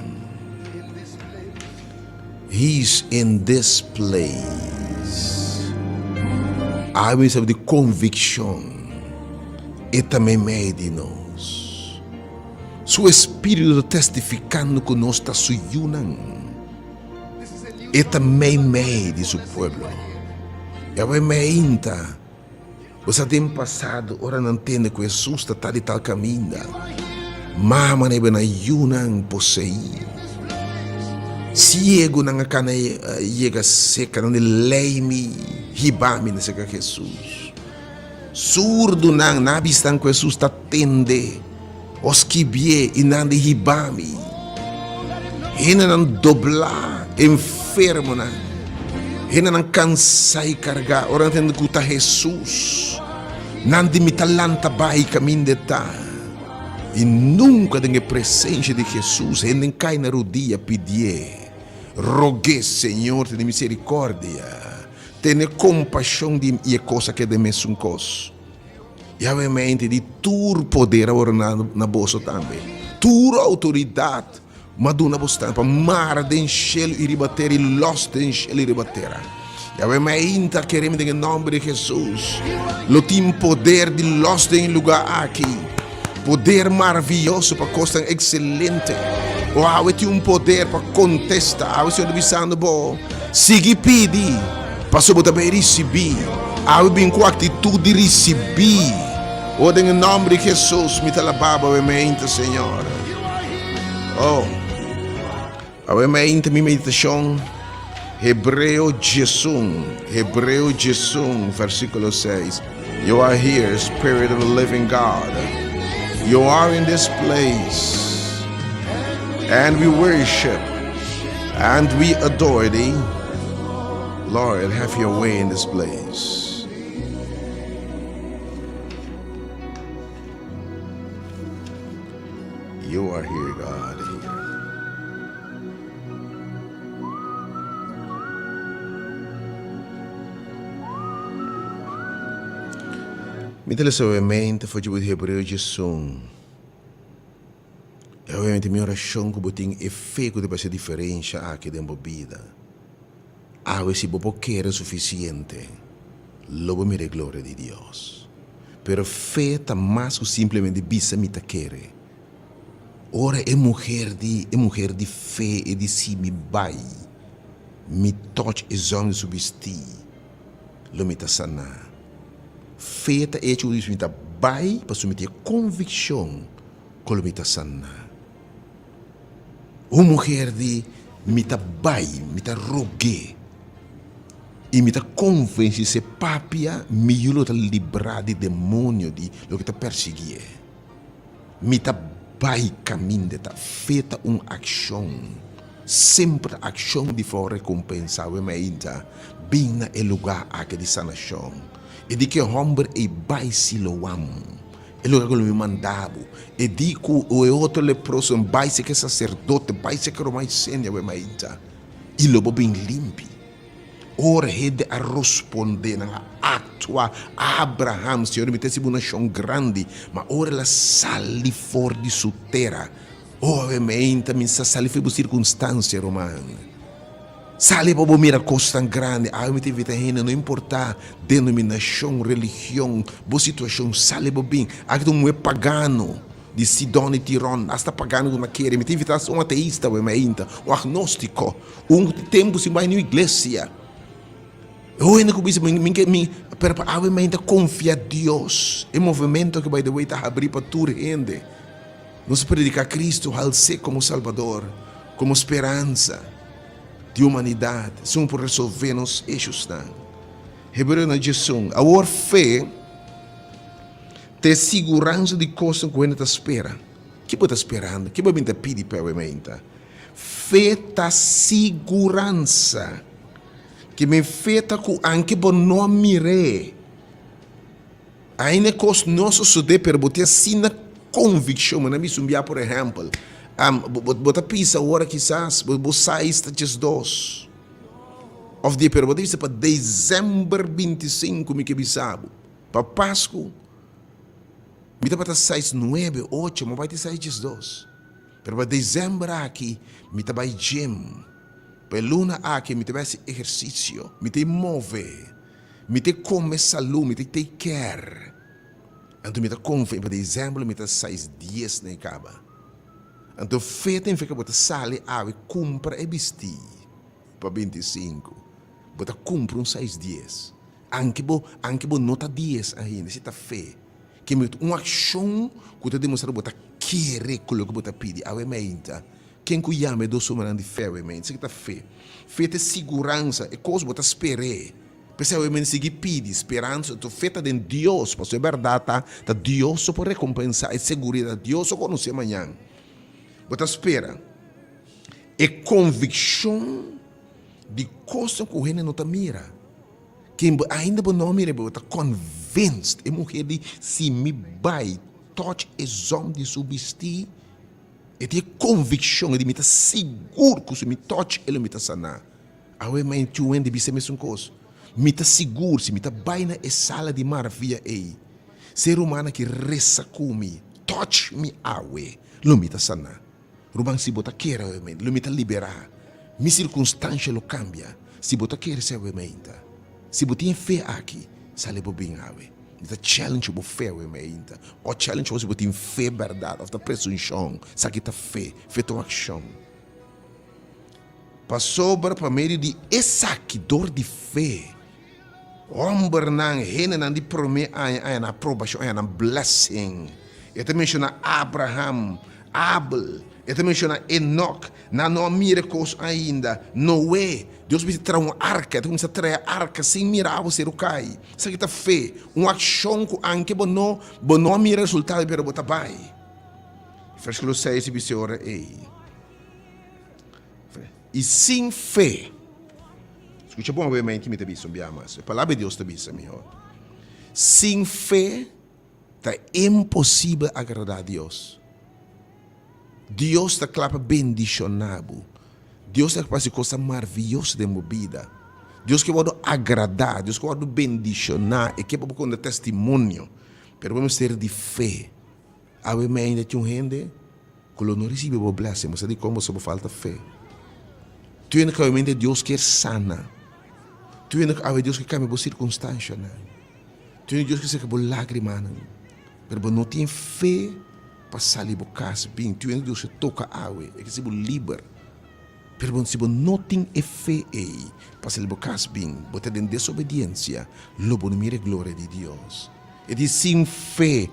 He's in this place. Awe mi sabi di conviccion e ta meimei di nos. Su Espíritu ta testificando cu nos ta su yunan. E ta meimei di su pueblo. I awe meinta. Bo sa den pasado ora nan tende ku Hesus ta tal i tal kaminda, mama nan e na yunan poseí. Siegunan a kana yega seka nan di lei mi, hiba mi na seka Hesus. Surdunan nan a bistan ku Hesus ta tende o skibié i nan di hiba mi. Hendenan doblá, enfermonan, hendenan kansá i kargá, ora nan tende ku ta Hesus, nan di mi ta lanta bai kaminda e ta. I nunka den e presensia di Hesus hende kai na rudia pidié, rog'é, Señor, tene miserikòrdia, tene kompashon di mi, i e kos a keda e mesun kos. Yahweh mente di tur poder a wòrdu dá na boso tambe. Tur outoridat m'a duna boso tambe pa mara den shelu i riba tera i lòs den shelu i riba tera. Yahweh mente a kere mi den e nòmber di Hesus lo tin poder di lòs den e lugá aki. Poder maravioso pa kosnan ekselente. O awe tin un poder pa kontesta. Awe Señor ta bisando bo, sigui pidi, pasobra bo ta bai risibí. Awe bin ku aktitut di risibí. O den e nòmber di Hesus mi ta laba bo awe meinta, Señor. O, awe meinta mi meditashon, Hebreo 11, Hebreo 11, versíkulo 6. You are here, Spirit of the living God. You are in this place. And we worship and we adore thee. Lord, have your way in this place. You are here, God, here. Mi ta lesa obviamente for dje Hebreo 11. I obviamente mi orashon ku bo tin e fe ku ta bai hasi diferensha aki den bo bida. Awe si bo por kere sufisiente, lo bo mira e gloria di Dios. Pero fe ta mas ku simplemente bisa mi ta kere. Ora e muher di e muher di fe e di si mi bai, mi touch e zòm di su bistí, lo mi ta saná. Fe ta echo ku mi ta bai pasobra mi tin e konvikshon ku lo mi ta saná. Un muher di mi ta bai, mi ta rog'é i mi ta konvensí si e papia mi yu lo ta librá di demonio di loke ta persiguié. Mi ta bai kaminda ta fe ta un akshon. Semper ta akshon di for rekompensa we mainta bin na e lugá aki di sanashon. E di ku e hòmber ei bai Siloam, e lugá ku lo mi manda bo. E di ku e otro leproso bai serka e saserdote, bai serka Romai Senia we mainta, i lo bo bin limpi. Ora hende a rospondé, nan a aktua, Abraham, Señor, mi ta hasi bo nashon grandi. Ma ora el a sali for di su tera, oh, awe mi sa sali for di bo sirkunstansia, ruman. Sali pa bo mira kosnan grandi. Awe mi ta invitá hende, no importá denominashon, religion, bo situashon, sali bo bin. Aki ta un muhé pagano di Sidon i Tiron, asta pagano ku no a kere. Mi ta invitá un ateista awe mainta, un agnóstiko. Un ku tin tempu sin bai niun iglesia. E hende ku bisa mi mi ke mi pero pa awe mi ta konfia Dios. E movimento aki by the way ta habrí pa tur hende. Nos prediká Kristu hals'é komo Salbador, komo speransa di humanidat, esun por resolvé nos ishusnan. Hebreonan 11, Awor fe ta e siguransa di kosnan ku hende ta spera. Ki bo ta sperando? Ki bo bin ta pidi pa awe mainta? Fe ta siguransa. Ke men fe ta ku anke bo no a mir'é, ainda e kos no a sosodé, pero bo tin asina konvikshon. Mi na bisa un bia por ehèmpel, bo ta pisa ora kisas bo size ta 12 òf 10, pero bo ta bisa pa desèmber 25 mi ke bisa bo, pa Pasku mi tabata size nuebe, ocho, mi a bai te size 12. Pero pa desèmber aki mi ta bai gym. Pa e luna aki mi ta bai hasi ehersisio, mi ta move, mi ta kome salú, mi ta take care. Anto mi ta konfia pa desèmber mi ta size dies na e kaba. Anto fe ta nifiká bo ta sali awe kumpra e bistí pa 25. Bo ta kumpra un size dies. Anke bo anke bo no ta dies ainda, esei ta fe. Ke mi un akshon ku ta demostrá ku bo ta kere ku loke bo ta pidi. Awe meinta, ken ku yama e dos homennan di fe awe meinta? Esaki ta fe. Fe ta e siguransa, e kos bo ta sper'é. P'esei awe meinta sigui pidi, speransa. Anto fe ta den Dios, pasobra e bèrdat ta, ta Dios so por rekompensá, e seguridat, Dios so konosé mañan. Bo ta spera e konvikshon di kosnan ku hende no ta mira. Ken bo ainda bo no mira bo ta convinced e muher di si mi bai touch e zom di su bisti e tin e conviccion e di mi ta sigur cu si mi touch e lo mi ta sana. Awe mai tin hende bisa e mesun cos mi ta sigur si mi ta bai na e sala di maravia ey ser humano aki resa cu mi touch mi awe lo mi ta sana. Ruman si bo ta kere awe lo mi ta liberá. Mi sirkunstansha lo kambia si bo ta kere si awe meinta. Si bo tin e fe aki, sali bo bin awe. Mi ta challenge bo fe awe meinta. O challenge bo si bo tin fe bèrdat òf ta presunshon. Esaki ta fe. Fe ta un akshon. Pasobra pa medio di esaki, dor di fe, Hombernan, hendenan di promé aña a haña nan aprobashon, a haña nan blessing. E ta menshoná Abraham, Abel, e ta menshoná Enok. Nan no a mira e kos ainda. Noé, Dios mester traha un arka, e ta kuminsá traha e arka sin mira awaseru kai. Esaki ta fe, un akshon ku anke bo no bo no a mira resultado pero bo ta bai. Versíkulo seis ta bisa e ora ei. I sin fe. Skucha bon awe men ki mi ta bisa un bia mas. E palabra di Dios ta bisa mihor. Sin fe ta imposibel agradá Dios. Dios ta kla pa bendishoná bo. Dios ta kla pa hasi kosnan marviyoso den bo bida. Dios ke wòrdu agradá, Dios ke wòrdu bendishoná, e ke pa bo konta testimonio. Pero bo mester di fe. Awe mi ainda tin un hende ku lo no risibi bo blessing, bo sa dikon? Pasobra bo falta fe. Tur hende ku awe mente Dios kier sana. Tur hende ku awe Dios ke kambia bo sirkunstanshanan. Tur hende Dios ke seka bo lagrimanan. Pero bo no tin fe pa sali bo kas bin. Tur hende Dios ke toka awe, e ke hasi bo liber. Pero bo si bo no tin e fe ei pa sali bo kas bin, bo ta den desobediensia, lo bo no mira e gloria di Dios. E di sin fe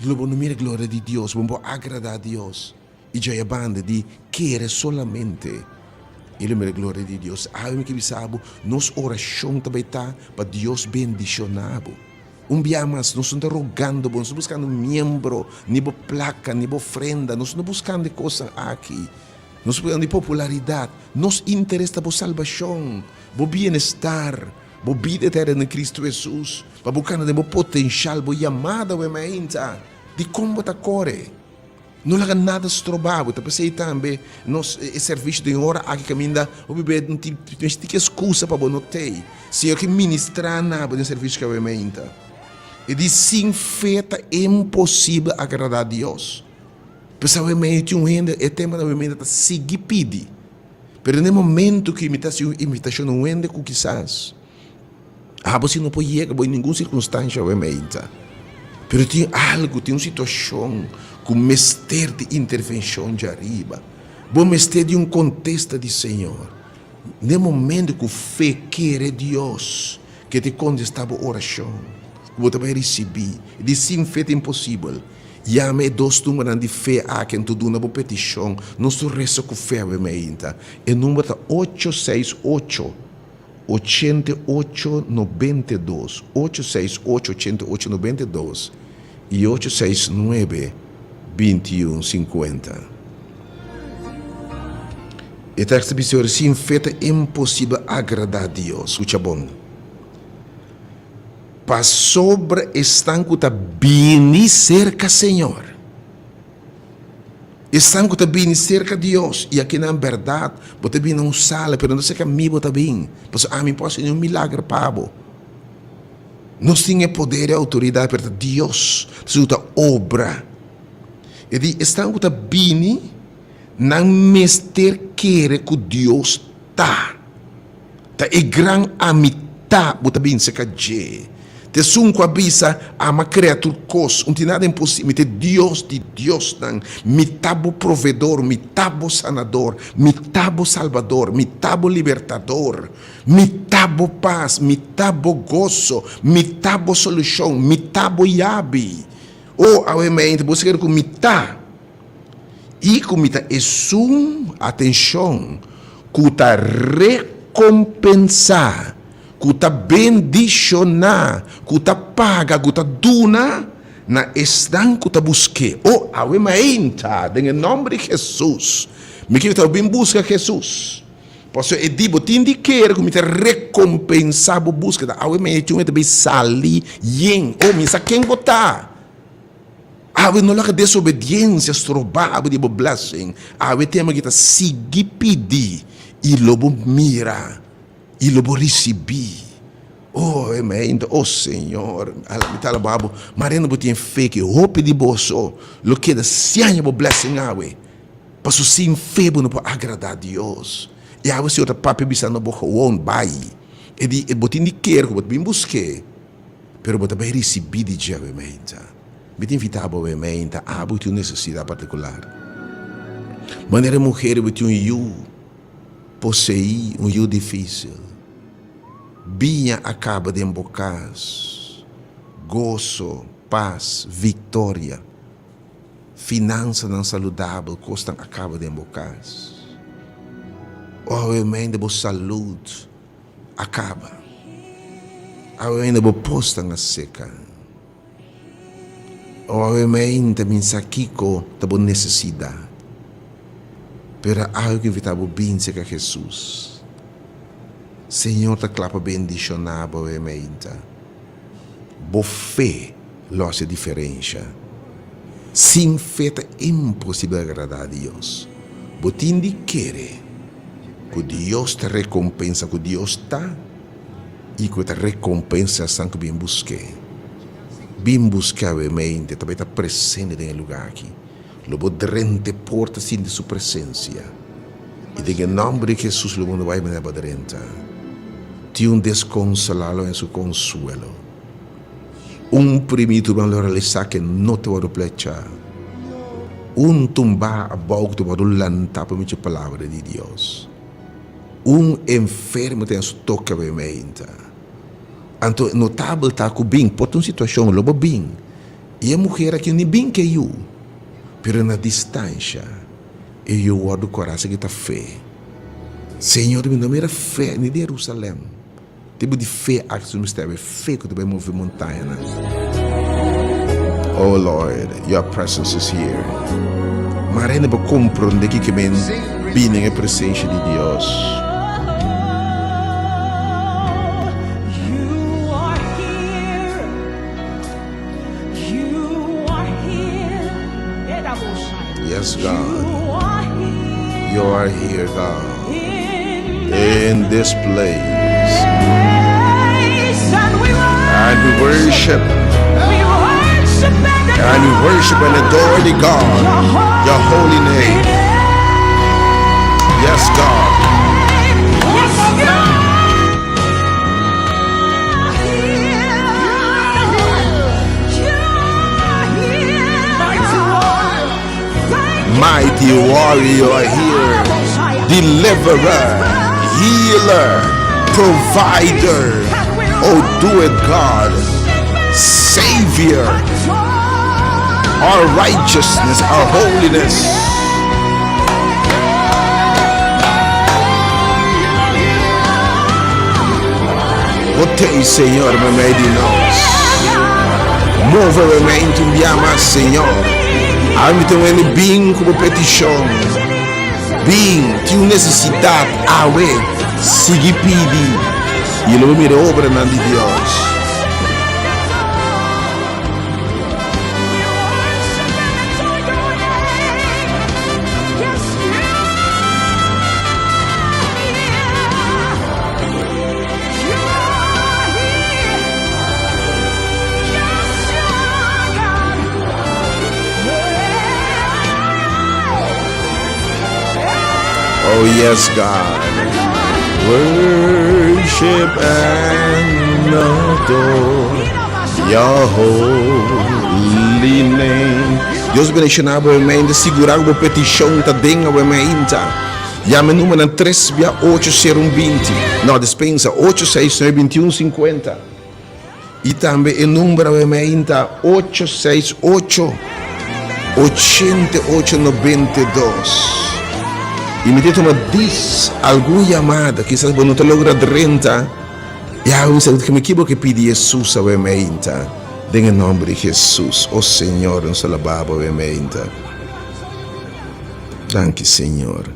Lo bo no mira e gloria di Dios, bo no por agradá Dios. I djai a banda di kere solamente i lo mira e gloria di Dios. Awe mi ke bisa bo, nos orashon ta bai ta pa Dios bendishoná bo. Un bia mas, nos no ta rogando bo, nos no ta buskando miembro, ni bo plaka, ni bo ofrenda, nos no ta buskando e kosnan aki. Nos ta buskando di popularidat. Nos interes ta bo salbashon, bo bienestar, bo bida eterno den Kristu Hesus. Pa bo kana den bo potenshal, bo yamada wei mainta. Dikon bo ta kore? No laga nada stroba bo. Ta p'esei tambe nos e servisio den ora aki kaminda hopi be no tin mester tin eskusa pa bo no tei. Señor ke ministra na bo den servisio ki awe mainta. E di sin fe ta imposibel agrada Dios. P'esei awe mainta tin un hende e tema awe mainta ta sigui pidi. Pero den e momento ki mi ta hasi un invitashon na un hende ku kisas. Abo si no por yega bo en ningun sirkunstansha awe meinta. Pero tin algu, tin un situashon ku mester di intervenshon djariba. Bo mester di un kontesta di Señor. Den momento ku fe kere Dios ke ta kontesta bo orashon, ku bo ta bai risibí. Di sin fe ta imposibel. Yama e dos numbernan di fe aki anto duna bo petishon. Nos tur resa ku fe awe meinta. E number ta ocho seis ocho. 88 92, ocho seis ocho 88 92 i ocho seis nuebe 21 50. E tekst ta bisa ora sin fe ta imposibel agradá Dios. Skucha bon. Pasobra esnan ku ta bini serka Señor. Esnan ku ta bini serka Dios, i akinan bèrdat, bo ta bini na un sala, pero no serka mi bo ta bin, pasobra ami por hasi niun milager pa bo. Nos tin e poder i outoridat, pero ta Dios su ta obra. E di, esnan ku ta bini, nan mester kere ku Dios ta. Ta e gran Ami Ta bo ta bin serka dje. Ta esun ku a bisa, Ama krea tur kos, un tin nada imposibel. Mi ta e Dios di diosnan. Mi ta bo proveedor, mi ta bo sanador, mi ta bo salbador, mi ta bo libertador. Mi ta bo pas, mi ta bo goso, mi ta bo solushon, mi ta bo yabi. O, awe mente, bo sa kere ku mi ta. I ku mi ta esun, atenshon, ku ta rekompensá, ku ta bendishoná, ku ta paga, ku ta duna na esnan ku ta busk'é. O, awe mainta, den e nòmber di Hesus, mi ke ta bin buska Hesus. Pasobra e di, Bo tin di kere ku mi ta rekompensá bo búskeda. Awe mainta mi ta bin sali yen. O, mi sa ken bo ta. Awe no laga desobediencia stroba bo di bo blessing. Awe tema ki ta sigui pidi y lo bo mira y lo bo ricibi. Oh awe meinta, oh Señor, ala mi ta alaba bo. Mariana bo tin fe ki hopi di boso lo keda siaña bo blessing awe. Paso sin fe bo no por agrada Dios. Y awe Señor ta papia bisando bo gewoon bay. E di bo tin di kere ku bo ta bin buske. Pero bo ta bai risibí di dje awe meinta. Mi ta invitá bo awe meinta, abo tin un nesesidat partikular. Manera e muher bo tin un yu poseí, un yu difísil. Biña a kaba den bo kas. Goso, pas, viktoria, finansanan saludabel, kosnan a kaba den bo kas. Awe meinta bo salud. A kaba. Awe ainda bo posnan a seka. O awe mainta mi sa kiko ta bo nesesidat. Pero awe ku invita bo bin seka Jesus. Señor ta kla pa bendishona bo awe mainta. Bo fe lo hasi diferensha. Sin fe ta imposibel agradá Dios. Bo tin di kere ku Dios ta rekompensa ku Dios ta i ku e ta rekompensa esnan ku bin busk'é. Bin busk'é awe mente ta bai ta presente den e lugá aki. Lo bo drenta e porta sinti su presensia. I den e nòmber di Hesus lo bo no bai manera bo a drenta. Tin un deskonsolá lo haña su konsuelo. Un primí turban lo realisá ke no ta wòrdu plechá. Un tumbá abou ku ta wòrdu lantá pa medio palabra di Dios. Un enfermo ta haña su toke awe meinta. Anto notabel ta ku bin por ta un situashon lo bo bin. I e muher aki ni bin ke yu, pero na distansha e yu wòrdu kòrá esaki ta fe. Señor mi no mira fe ni di Jerusalèm, tipo di fe aki su mester haber fe ku ta bai move montañanan. Oh Lord, your presence is here. Mara hende por komprondé kiko men bini den e presensha di Dios. Yes, God. You are here, God. In this place. And we worship. And we worship and adore the God, your holy name. Yes, God. Mighty warrior here, deliverer, healer, provider. Oh, do it, God. Savior, our righteousness, our holiness. Bo t'ei, Señor, meimei di nos. Move meimei un bia mas, Señor. Awe mi ta wende bin ku bo petishon. Bin, tin un nesesidat awe, sigui pidi, i lo bo mira e obranan di Dios. Oh yes, God. Worship and adore your holy name. Dios bendiciona bo mente, sigura bo peticion ta den bo mente. Yama e numero 3 bia 8 0 20. No, dispensa 8 6 9 21 50. I tambe e number awe meinta 868 88 92. I mi ta tuma dis algun yamada, kisas bo no ta logra drenta. Ya mi sa ku mi kibo ke pidi Jesus awe meinta den e nomber di Jesus. O Señor, nos ta alaba bo awe meinta. Danki Señor.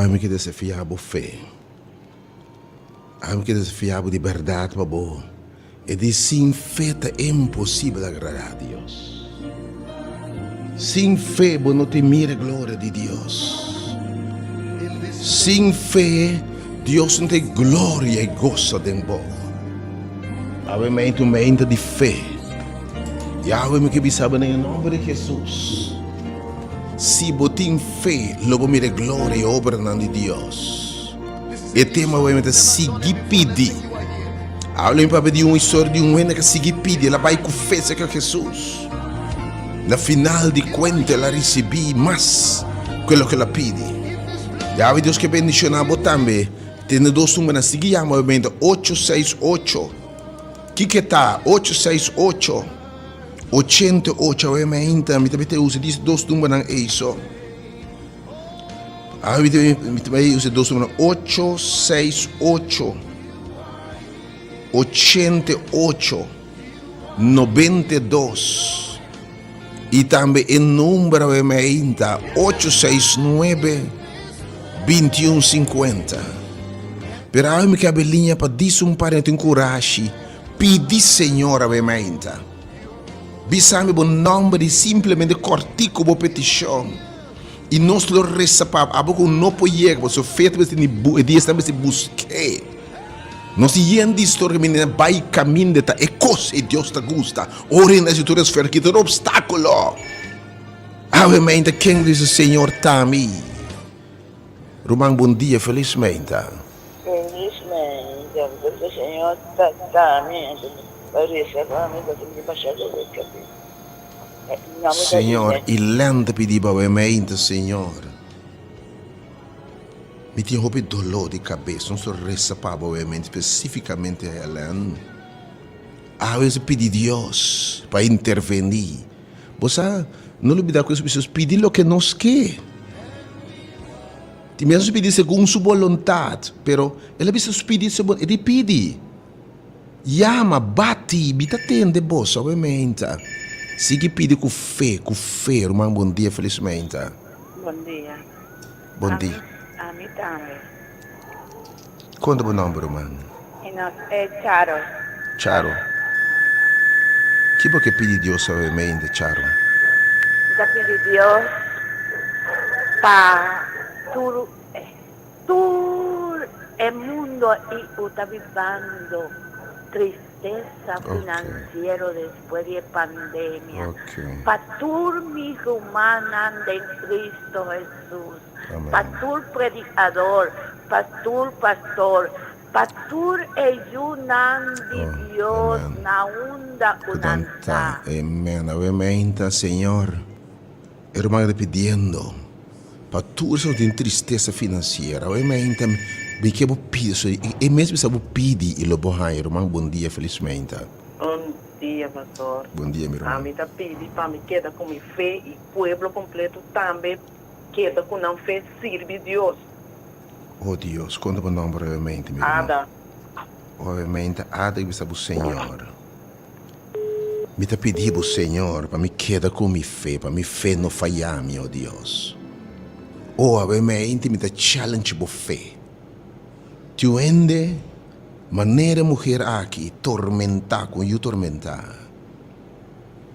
Awe mi ke desafiá bo fe. Awe mi ke desafiá bo di bèrdat pa bo e di sin fe ta imposibel agradá Dios. Sin fe bo no tin mira e gloria di Dios. Sin fe Dios no tin gloria i goso den bo. Awe meinta un meinta di fe. I awe mi ke bisa bo den e nòmber di Hesus. Si bo tin fe, lo bo mira e gloria i obranan di Dios. E tema awe mi ta sigui pidi. Awe mi papia di un historia di un hende ku a sigui pidi, el a bai ku fe serka Hesus. Na final di kuenta el a risibí mas ku loke el a pidi. I awe Dios ke bendishoná bo tambe. Tene dos numbernan, sigui yama awe mi ta ocho seis ocho. Kiko e ta? Ocho seis ocho. 88 awe mainta mi ta bay ta usa dis dos numbernan ey so. Awe mi ta mi ta bay usa dos numbernan ocho seis ocho 88 92 y tambe e number awe mainta 869 21 50. Pero awe mi kabe liña pa dis un par tin kurashi Pidi Señor awe mainta. Bisa mi bo nomber y simplemente cortico bo peticion. Y nos lo reza pa abo cu no por yega, pasobra fe ta mester ni bu, e dia esta mester busque. Nos tin yen di historia mi na bay caminda ta e cos e Dios ta gusta. Ora e na tur esfera kita tur obstaculo. Awe mainta ken dice Señor ta mi. Ruman bon dia felis meinta. Felis meinta porque Señor ta ta mi anto mi ta resa pa mi pasobra mi tin masha dolor kabes. Señor i lanta pidi bo awe meinta Señor mi tin hopi dolor di kabes nos ta resa pa bo awe meinta specificamente Helen awe nos ta pidi Dios pa interveni Bo sa, no lubida ku Hesus pidi loke nos ke. Tin bes nos pidi segun su boluntat, pero el a bisa nos pidi segun, e di pidi. Yama, bati, mi ta tende boso awe meinta. Sigui pidi ku fe, ku fe, ruman bon dia felis meinta. Bon dia. Bon dia. Ami tambe. Konta bo nomber ruman. Mi nos e Charo. Charo. Ki bo ke pidi Dios awe meinta Charo? Mi ta pidi Dios pa tur tur e mundo i ku ta bibando tristesa finansiero despues di e pandemia. Pa tur mi rumannan den Cristo Jesus. Pa tur predicador, pa tur pastor, pa tur e yunan di Dios na unda cu nan ta. Amen. Awe meinta, Señor, e ruman ta pidiendo pa tur esnan cu tin tristesa financiera. Awe meinta, mi ke bo pidi, so e mes bisa bo pidi y lo bo haña. Ruman, bon dia, feliz meinta. Bon dia, pastor. Bon dia, mi ruman. Ami ta pidi pa mi keda cu mi fe y pueblo completo tambe. Keda ku nan fe sirbi Dios. O Dios, konta bo nomber obviamente, mi ruman. Ada. Obviamente, Ada i bisa bo Señor. Mi ta pidi bo, Señor, pa mi keda ku mi fe, pa mi fe no faya mi, o Dios. O, obviamente, mi ta challenge bo fe. Tin un hende manera e muher aki tormenta, ku un yu tormenta.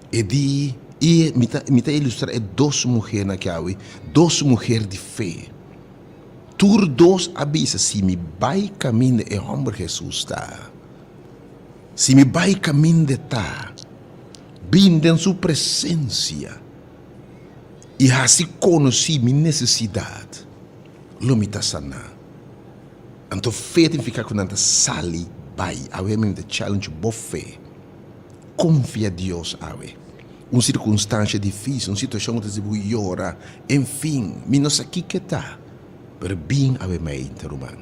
E di, I mi ta, mi ta ilustra e dos muhernan aki awe, dos muher di fe. Tur dos a bisa, Si mi bai kaminda e hòmber Hesus ta, si mi bai kaminda e ta, bin den su presensia i hasi konosí mi nesesidat, lo mi ta saná. Anto fe ta nifiká ku nan ta sali bai. Awe mi ta challenge bo fe. Konfia Dios awe. Un sirkunstansha difísil, un situashon ku ta hasi bo yora, enfin, mi no sa kiko e ta, pero bin awe mainta, ruman.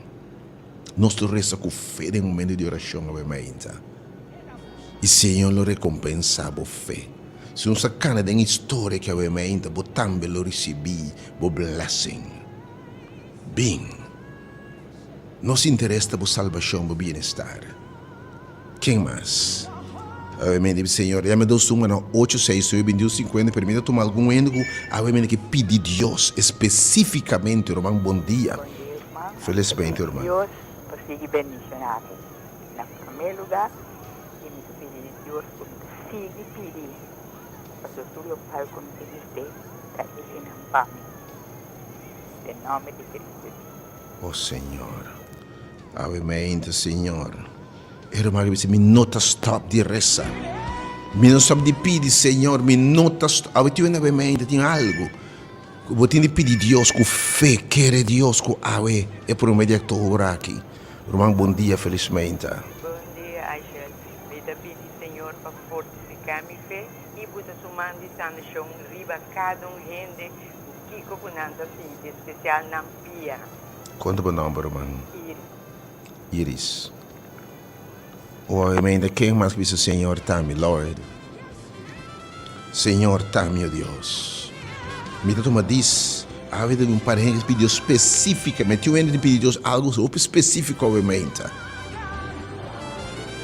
Nos lo resa ku fe den momento di orashon awe mainta, i Señor lo rekompensá bo fe. Si nos a kana den historia ki awe mainta, bo tambe lo risibí bo blessing. Bin. Nos interes ta bo salbashon, bo bienestar. Ken mas? Awe Señor, yama dos suma na ocho seis nuebe bintiun sinkuenta, pero mi ta tuma algun hende ku awe mi ke pidi Dios espesífikamente, ruman, bon dia. Bon dia, ruman. Felizmente, ruman. Dios pa sigui bendiciona bo. Na prome lugar, y mi ta pidi Dios cu mi ta sigui pidi, pasobra tur locual cu mi tin mester ta esenan pa mi. Den nomber di Cristo Jesus. Oh Señor, awe mainta Señor. E ruman a bisa, Mi no ta stòp di resa. Mi no stòp di pidi, Señor, mi no ta stòp. Awe tin un awe tin algu ku bo tin di pidi Dios ku fe, kere Dios ku awe e promé di òktober aki. Ruman, bon dia, felismente. Bon dia, Aishel. Mi ta pidi Señor pa fortifiká mi fe i buta su man di sanashon riba kada un hende ku kiko ku nan ta sinti, espesial nan pia. Kon ta bo nòmber, ruman? Iris. Iris. Obviamente ken mas bisa Señor ta mi Lord. Señor ta mi o Dios. Mi ta tuma dis awe den un par hende pidi Dios specificamente. Tin un hende tin pidi Dios algo hopi specifico obviamente.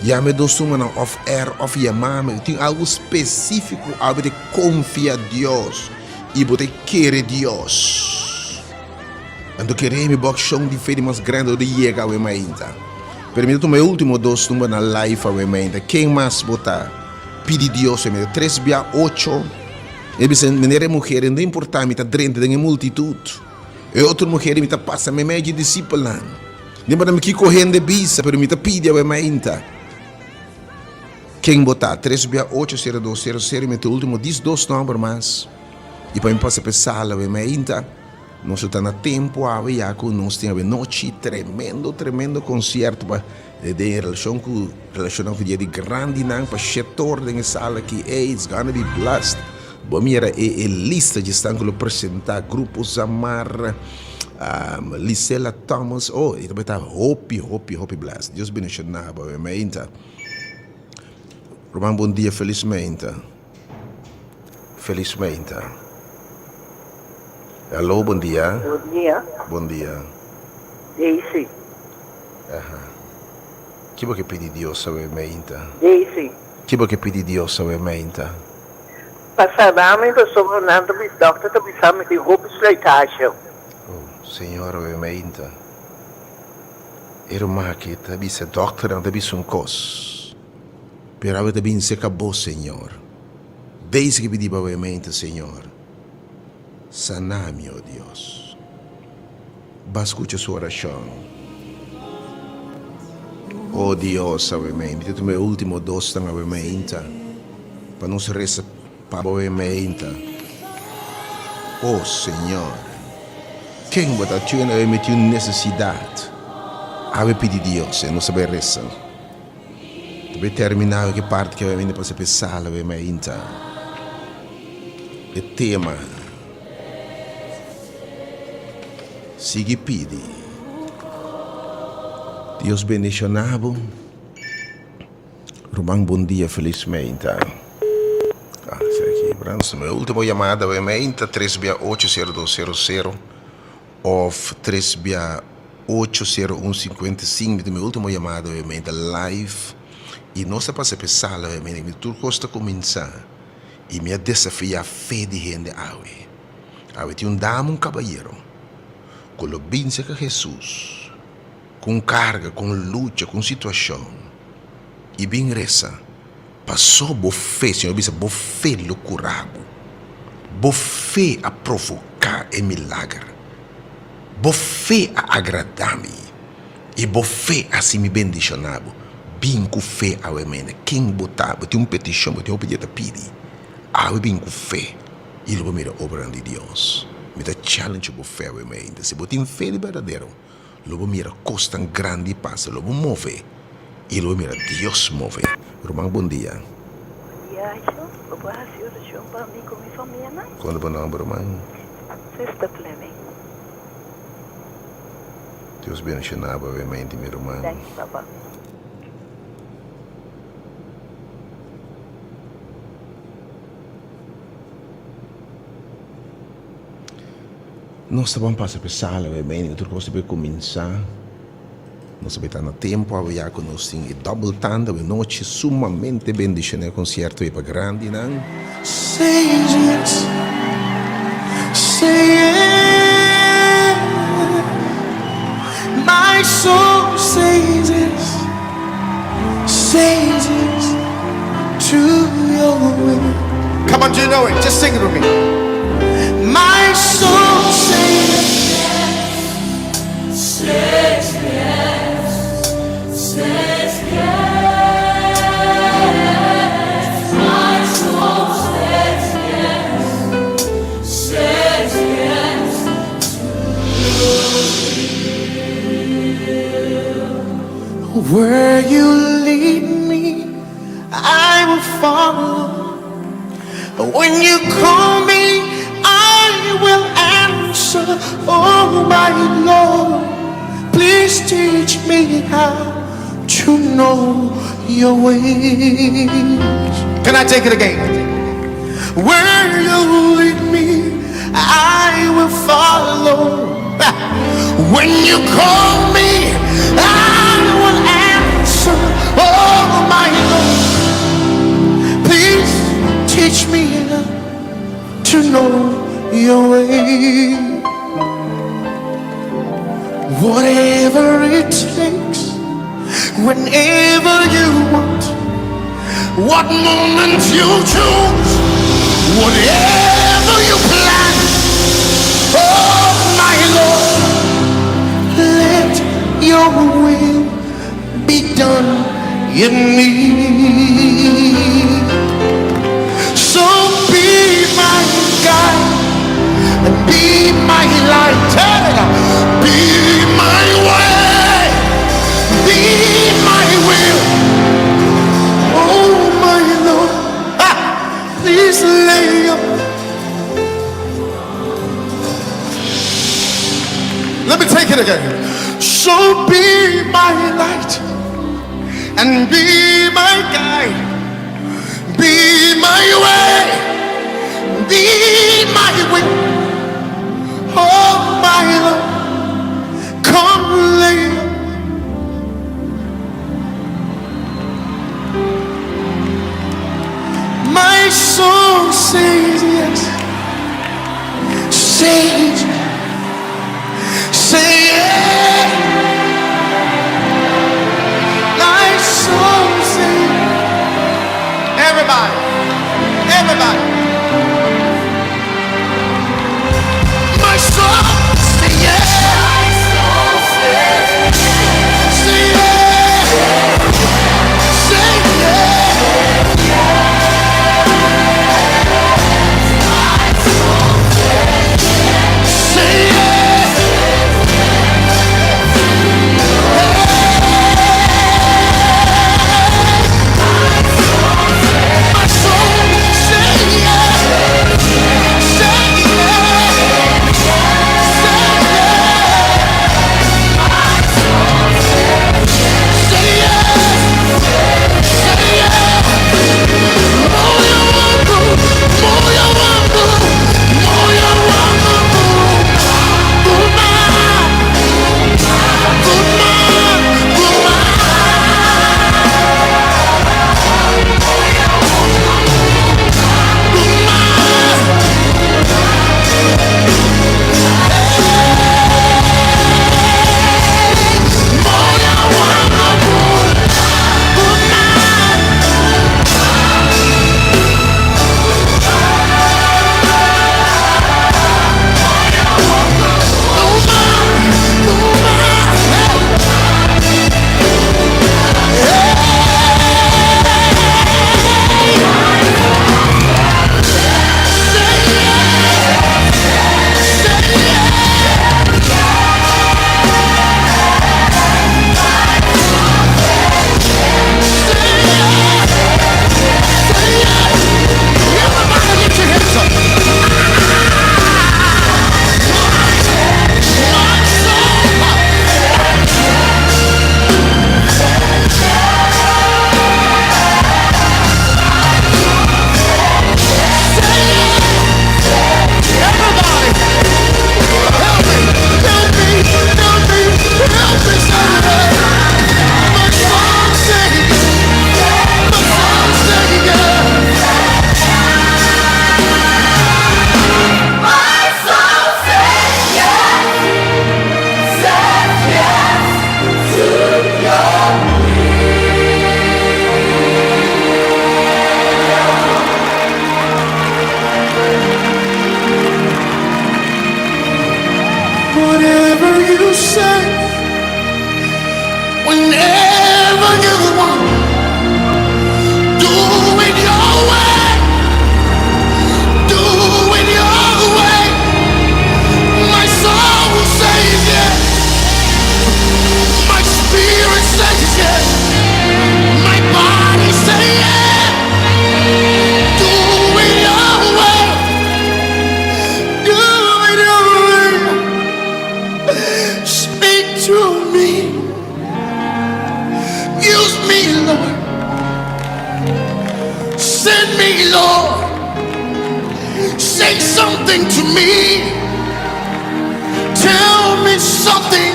Yame dos numernan of air of yamame. Tin algo specifico awe te confia Dios y bo te kere Dios. Anto kere mi bo akshon di fe di mas grandi ora di yega awe mainta. Pero mi ta tuma e ultimo dos number na live awe mainta. Ken mas bo ta pidi Dios awe mainta? Tres bia ocho. E bisa, Meneer e muher, no importa, mi ta drenta den e multitud. E otro muher, mi ta pasa meimei dje disipelnan. No importa mi kiko hende bisa, pero mi ta pidi awe mainta. Ken bo ta? Tres bia ocho, sero dos, sero sero. Mi ta e ultimo dis dos number mas. I pa mi pasa pa e sala awe mainta. Nos ta na tempo awe ya cu nos tin awe nochi tremendo tremendo concierto pa den relacion cu relaciona cu dia di grandinan pa shetor den e sala aki ey it's gonna be blessed bo mira e e lista dje esnan cu lo presenta grupo Zamar Lisela Thomas oh e ta bay ta hopi hopi hopi blessed Dios bendiciona bo awe meinta Ruman bon dia feliz meinta. Feliz meinta. Hallo, bon dia. Bon dia. Bon dia. Daisy. Aha. Ki bo ke pidi Dios awe meinta? Daisy. Ki bo ke pidi Dios awe meinta? Pa sana mi pasobra nan ta bisa, dokter ta bisa mi tin hopi slijtage. Oh, Señor awe meinta. E ruman aki ta bisa dokternan ta bisa un kos. Pero awe ta bin serka bo, Señor. Deis ki pidi bo mente, Señor. Sana mi, o Dios. Ba skucha su orashon. O Dios, awe mente. Mi ta tuma e ultimo dosnan awe meinta, pa nos resa pa bo awe meinta. O Señor, ken bo ta tune awe meti un nesesidat? Awe pidi Dios, e nos ta bai resa. Ta bay termina ku e parti ku a bini pasa pa e sala bay mainta. E tema, Sigui pidi. Dios bendiciona bo. Ruman bon dia feliz mainta. Ah, esaki Brandson. Mi ultimo yamada bay mainta tres bia ocho sero dos sero sero of tres bia. Ocho sero un sinkuenta i sinku mi ta mi ultimo yamada obviamente live i nos a pasa pa e sala obviamente mi tur kos ta kuminsá i mi a desafiá fe di hende awe. Awe tin un dama un kabayero ku lo bin serka Hesus ku un karga ku un lucha ku un situashon i bin resa paso bo fe Señor bisa bo fe lo kura bo bo fe a provoká e milager. Bo fe a agradá mi, i bo fe a hasi mi bendishoná bo. Bin ku fe awe mende. Ken bo ta? Bo tin un petishon, bo tin hopi dia ta pidi. Awe bin ku fe, i lo bo mira obranan di Dios. Mi ta challenge bo fe awe mende. Si bo tin fe di berdadero, lo bo mira kosnan grandi pasa, lo bo move, i lo bo mira Dios move. Ruman, bon dia. Bon dia, Aisha. Bo por hasi orashon pa mi ku mi famianan? Kon ta bo nòmber, ruman? Sister Fleming. Dios bendiciona bo obviamente mi ruman. Thank you papa. Nos ta ban pasa pa e sala obviamente tur cos ta bay cuminsa. Nos a bay ta na tempo awe ya cu nos tin e double tanda awe nochi sumamente bendiciona e concierto ey pa grandinan. Say yes, say yes, my soul says yes, says yes to your will. Come on, do you know it? Just sing it with me. My soul says Says yes, says yes. My soul says yes, says yes Where you lead me, I will follow. When you call me, I will answer. Oh, my Lord, please teach me how to know your ways. Can I take it again? Where you lead me, I will follow. When you call me, I will answer. Oh, my Lord, please teach me to know your way. Whatever it takes, whenever you want, what moment you choose, whatever you plan, oh my Lord, let your will be done in me. So be my guide and be my light, hey, be my way, be my will. Oh my Lord, ah, please lay your Let me take it again. So be my light and be my guide, be my way, be my will. Oh my Lord, come lay. My soul says yes, says, say yes. My soul says, Everybody, everybody. My soul say yes. Say yes. Say yes. Say yes. My soul say Whatever you say, whenever you want, do it your way. Do it your way. My soul will say yes. My spirit says yes. My body say yes. Do it your way. Do it your way. Speak to me. Use me, Lord. Send me, Lord. Say something to me. Tell me something.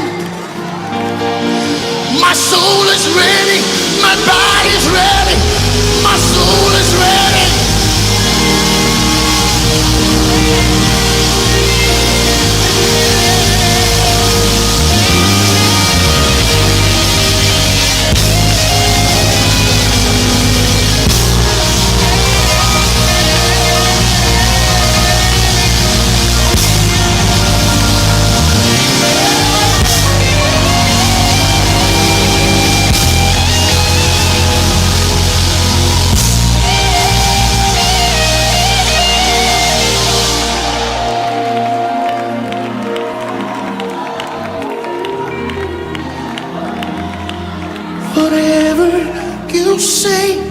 My soul is ready. My body's ready. My soul is ready. Whatever you say.